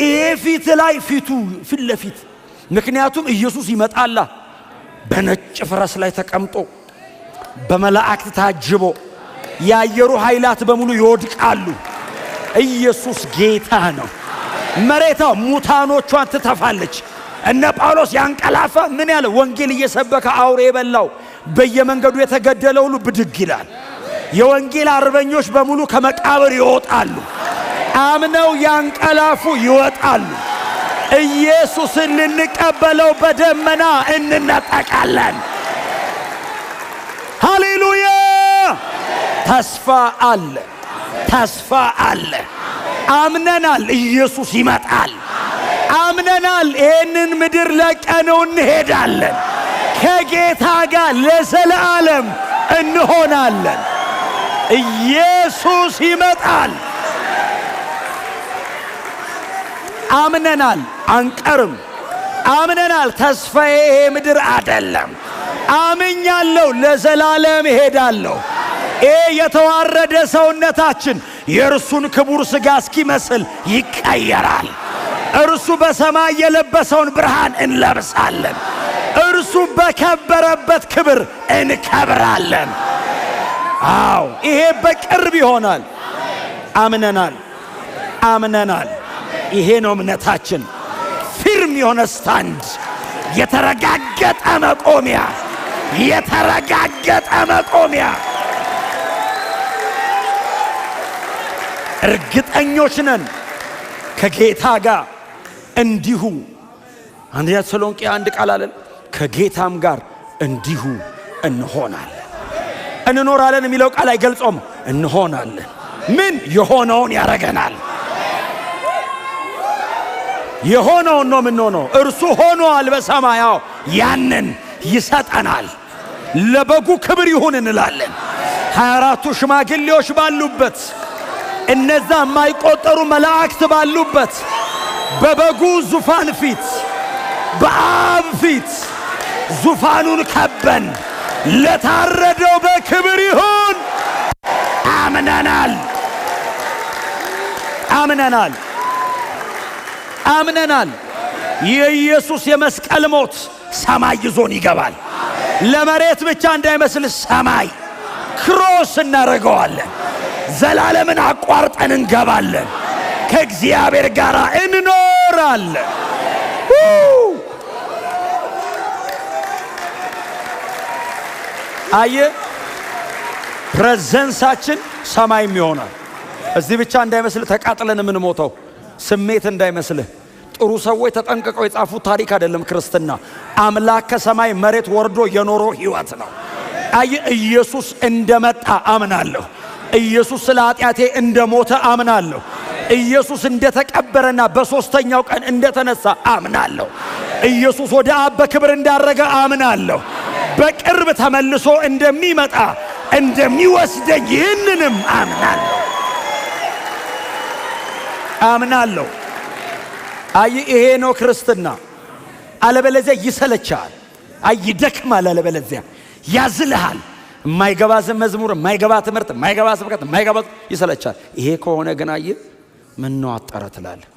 ይሄ ፊት ላይ ፊቱ ፊት ለፊት፣ ምክንያቱም ኢየሱስ ይመጣላ በነጭ ፈረስ ላይ ተቀምጦ በመላእክት ታጅቦ የአየሩ ኃይላት በሙሉ ይወድቃሉ። ኢየሱስ ጌታ ነው። መሬቷ ሙታኖቿን ትተፋለች። እነ ጳውሎስ ያንቀላፋ ምን ያለ ወንጌል እየሰበከ አውሬ የበላው በየመንገዱ የተገደለ ሁሉ ብድግ ይላል። የወንጌል አርበኞች በሙሉ ከመቃብር ይወጣሉ። አምነው ያንቀላፉ ይወጣሉ። ኢየሱስን ልንቀበለው በደመና እንነጠቃለን። ሃሌሉያ! ተስፋ አለ፣ ተስፋ አለ። አምነናል፣ ኢየሱስ ይመጣል። አምነናል፣ ይህንን ምድር ለቀነው እንሄዳለን። ከጌታ ጋር ለዘለዓለም እንሆናለን። ኢየሱስ ይመጣል። አምነናል፣ አንቀርም። አምነናል፣ ተስፋዬ ይሄ ምድር አደለም። አምኛለሁ፣ ለዘላለም እሄዳለሁ። ይሄ የተዋረደ ሰውነታችን የእርሱን ክቡር ሥጋ እስኪመስል ይቀየራል። እርሱ በሰማይ የለበሰውን ብርሃን እንለብሳለን። እርሱ በከበረበት ክብር እንከብራለን። አዎ ይሄ በቅርብ ይሆናል። አምነናል፣ አምነናል። ይሄ ነው እምነታችን። Firm የሆነ stand፣ የተረጋገጠ መቆሚያ፣ የተረጋገጠ መቆሚያ። እርግጠኞች ነን ከጌታ ጋር እንዲሁ። አንደኛ ተሰሎንቄ አንድ ቃል አለን፣ ከጌታም ጋር እንዲሁ እንሆናለን። እንኖራለን የሚለው ቃል አይገልጾም። እንሆናለን ምን የሆነውን ያረገናል። የሆነውን ነው የምንሆነው። እርሱ ሆኗል በሰማያው፣ ያንን ይሰጠናል። ለበጉ ክብር ይሁን እንላለን። 24ቱ ሽማግሌዎች ባሉበት፣ እነዛ የማይቆጠሩ መላእክት ባሉበት፣ በበጉ ዙፋን ፊት፣ በአብ ፊት ዙፋኑን ከበን ለታረደው በክብር ይሁን። አምነናል። አምነናል፣ አምነናል። የኢየሱስ የመስቀል ሞት ሰማይ ይዞን ይገባል። ለመሬት ብቻ እንዳይመስል ሰማይ cross እናደርገዋለን። ዘላለምን አቋርጠን እንገባለን። ከእግዚአብሔር ጋር እንኖራለን። አየ፣ presence ኣችን ሰማይም ይሆናል። እዚህ ብቻ እንዳይመስልህ ተቃጥለን የምንሞተው ስሜት እንዳይመስልህ። ጥሩ ሰዎች ተጠንቅቀው የጻፉት ታሪክ አይደለም ክርስትና። አምላክ ከሰማይ መሬት ወርዶ የኖረው ህይወት ነው። አየ፣ ኢየሱስ እንደመጣ አምናለሁ። ኢየሱስ ስለ ኃጢአቴ እንደሞተ አምናለሁ። ኢየሱስ እንደተቀበረና በሶስተኛው ቀን እንደተነሳ አምናለሁ። ኢየሱስ ወደ አብ በክብር እንዳረገ አምናለሁ። በቅርብ ተመልሶ እንደሚመጣ፣ እንደሚወስደኝ ይህንንም አምናለሁ፣ አምናለሁ። አይ፣ ይሄ ነው ክርስትና። አለበለዚያ ይሰለቻል። አይ፣ ይደክማል። አለበለዚያ ያዝልሃል። የማይገባ መዝሙር፣ የማይገባ ትምህርት፣ የማይገባ ስብከት፣ የማይገባ ይሰለቻል። ይሄ ከሆነ ግን አየህ፣ ምነው አጠረ ትላለህ።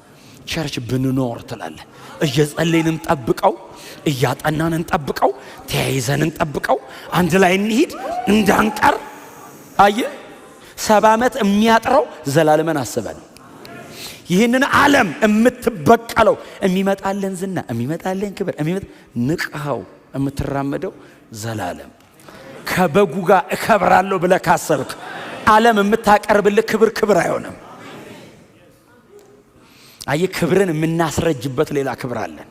Church ብንኖር ትላለህ። እየጸለይን እንጠብቀው፣ እያጠናን እንጠብቀው፣ ተያይዘን እንጠብቀው፣ አንድ ላይ እንሂድ እንዳንቀር። አየህ፣ 70 ዓመት የሚያጥረው ዘላለምን አስበን፣ ይህንን ዓለም የምትበቀለው፣ የሚመጣልን ዝና፣ የሚመጣልን ክብር ንቅኸው የምትራመደው፣ ዘላለም ከበጉ ጋር እከብራለሁ ብለህ ካሰብክ ዓለም የምታቀርብልህ ክብር ክብር አይሆንም። አየህ፣ ክብርን የምናስረጅበት ሌላ ክብር አለን።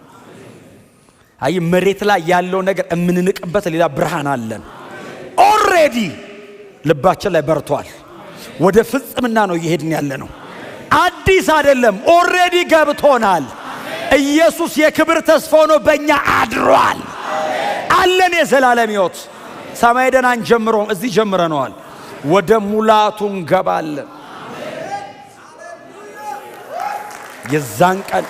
አየህ፣ መሬት ላይ ያለው ነገር የምንንቅበት ሌላ ብርሃን አለን። Already ልባችን ላይ በርቷል። ወደ ፍጽምና ነው እየሄድን ያለ ነው። አዲስ አይደለም፣ already ገብቶናል። ኢየሱስ የክብር ተስፋ ሆኖ በእኛ አድሯል። አለን የዘላለም ሕይወት። ሰማይ ደህና አንጀምረውም፣ እዚህ ጀምረነዋል። ወደ ሙላቱ እንገባለን። የዛን ቀን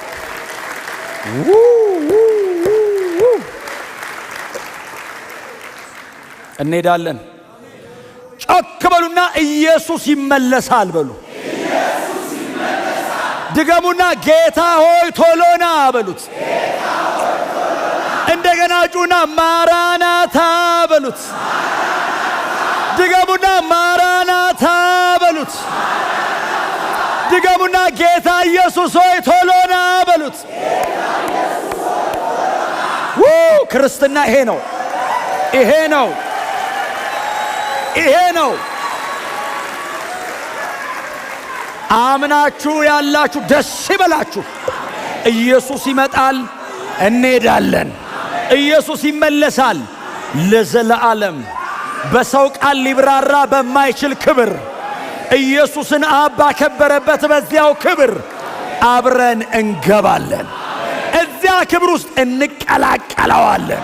እንሄዳለን። ጮክ በሉና ኢየሱስ ይመለሳል በሉ። ድገሙና ጌታ ሆይ ቶሎና በሉት። እንደገና ጩና ማራናታ በሉት። ድገሙና ማራናታ በሉት። ድገሙና ጌታ ኢየሱስ ሆይ ቶሎና በሉት። ክርስትና ይሄ ነው። ይሄ ነው። ይሄ ነው። አምናችሁ ያላችሁ ደስ ይበላችሁ። ኢየሱስ ይመጣል፣ እንሄዳለን። ኢየሱስ ይመለሳል ለዘለዓለም። በሰው ቃል ሊብራራ በማይችል ክብር፣ ኢየሱስን አብ ባከበረበት በዚያው ክብር አብረን እንገባለን። እዚያ ክብር ውስጥ እንቀላቀለዋለን።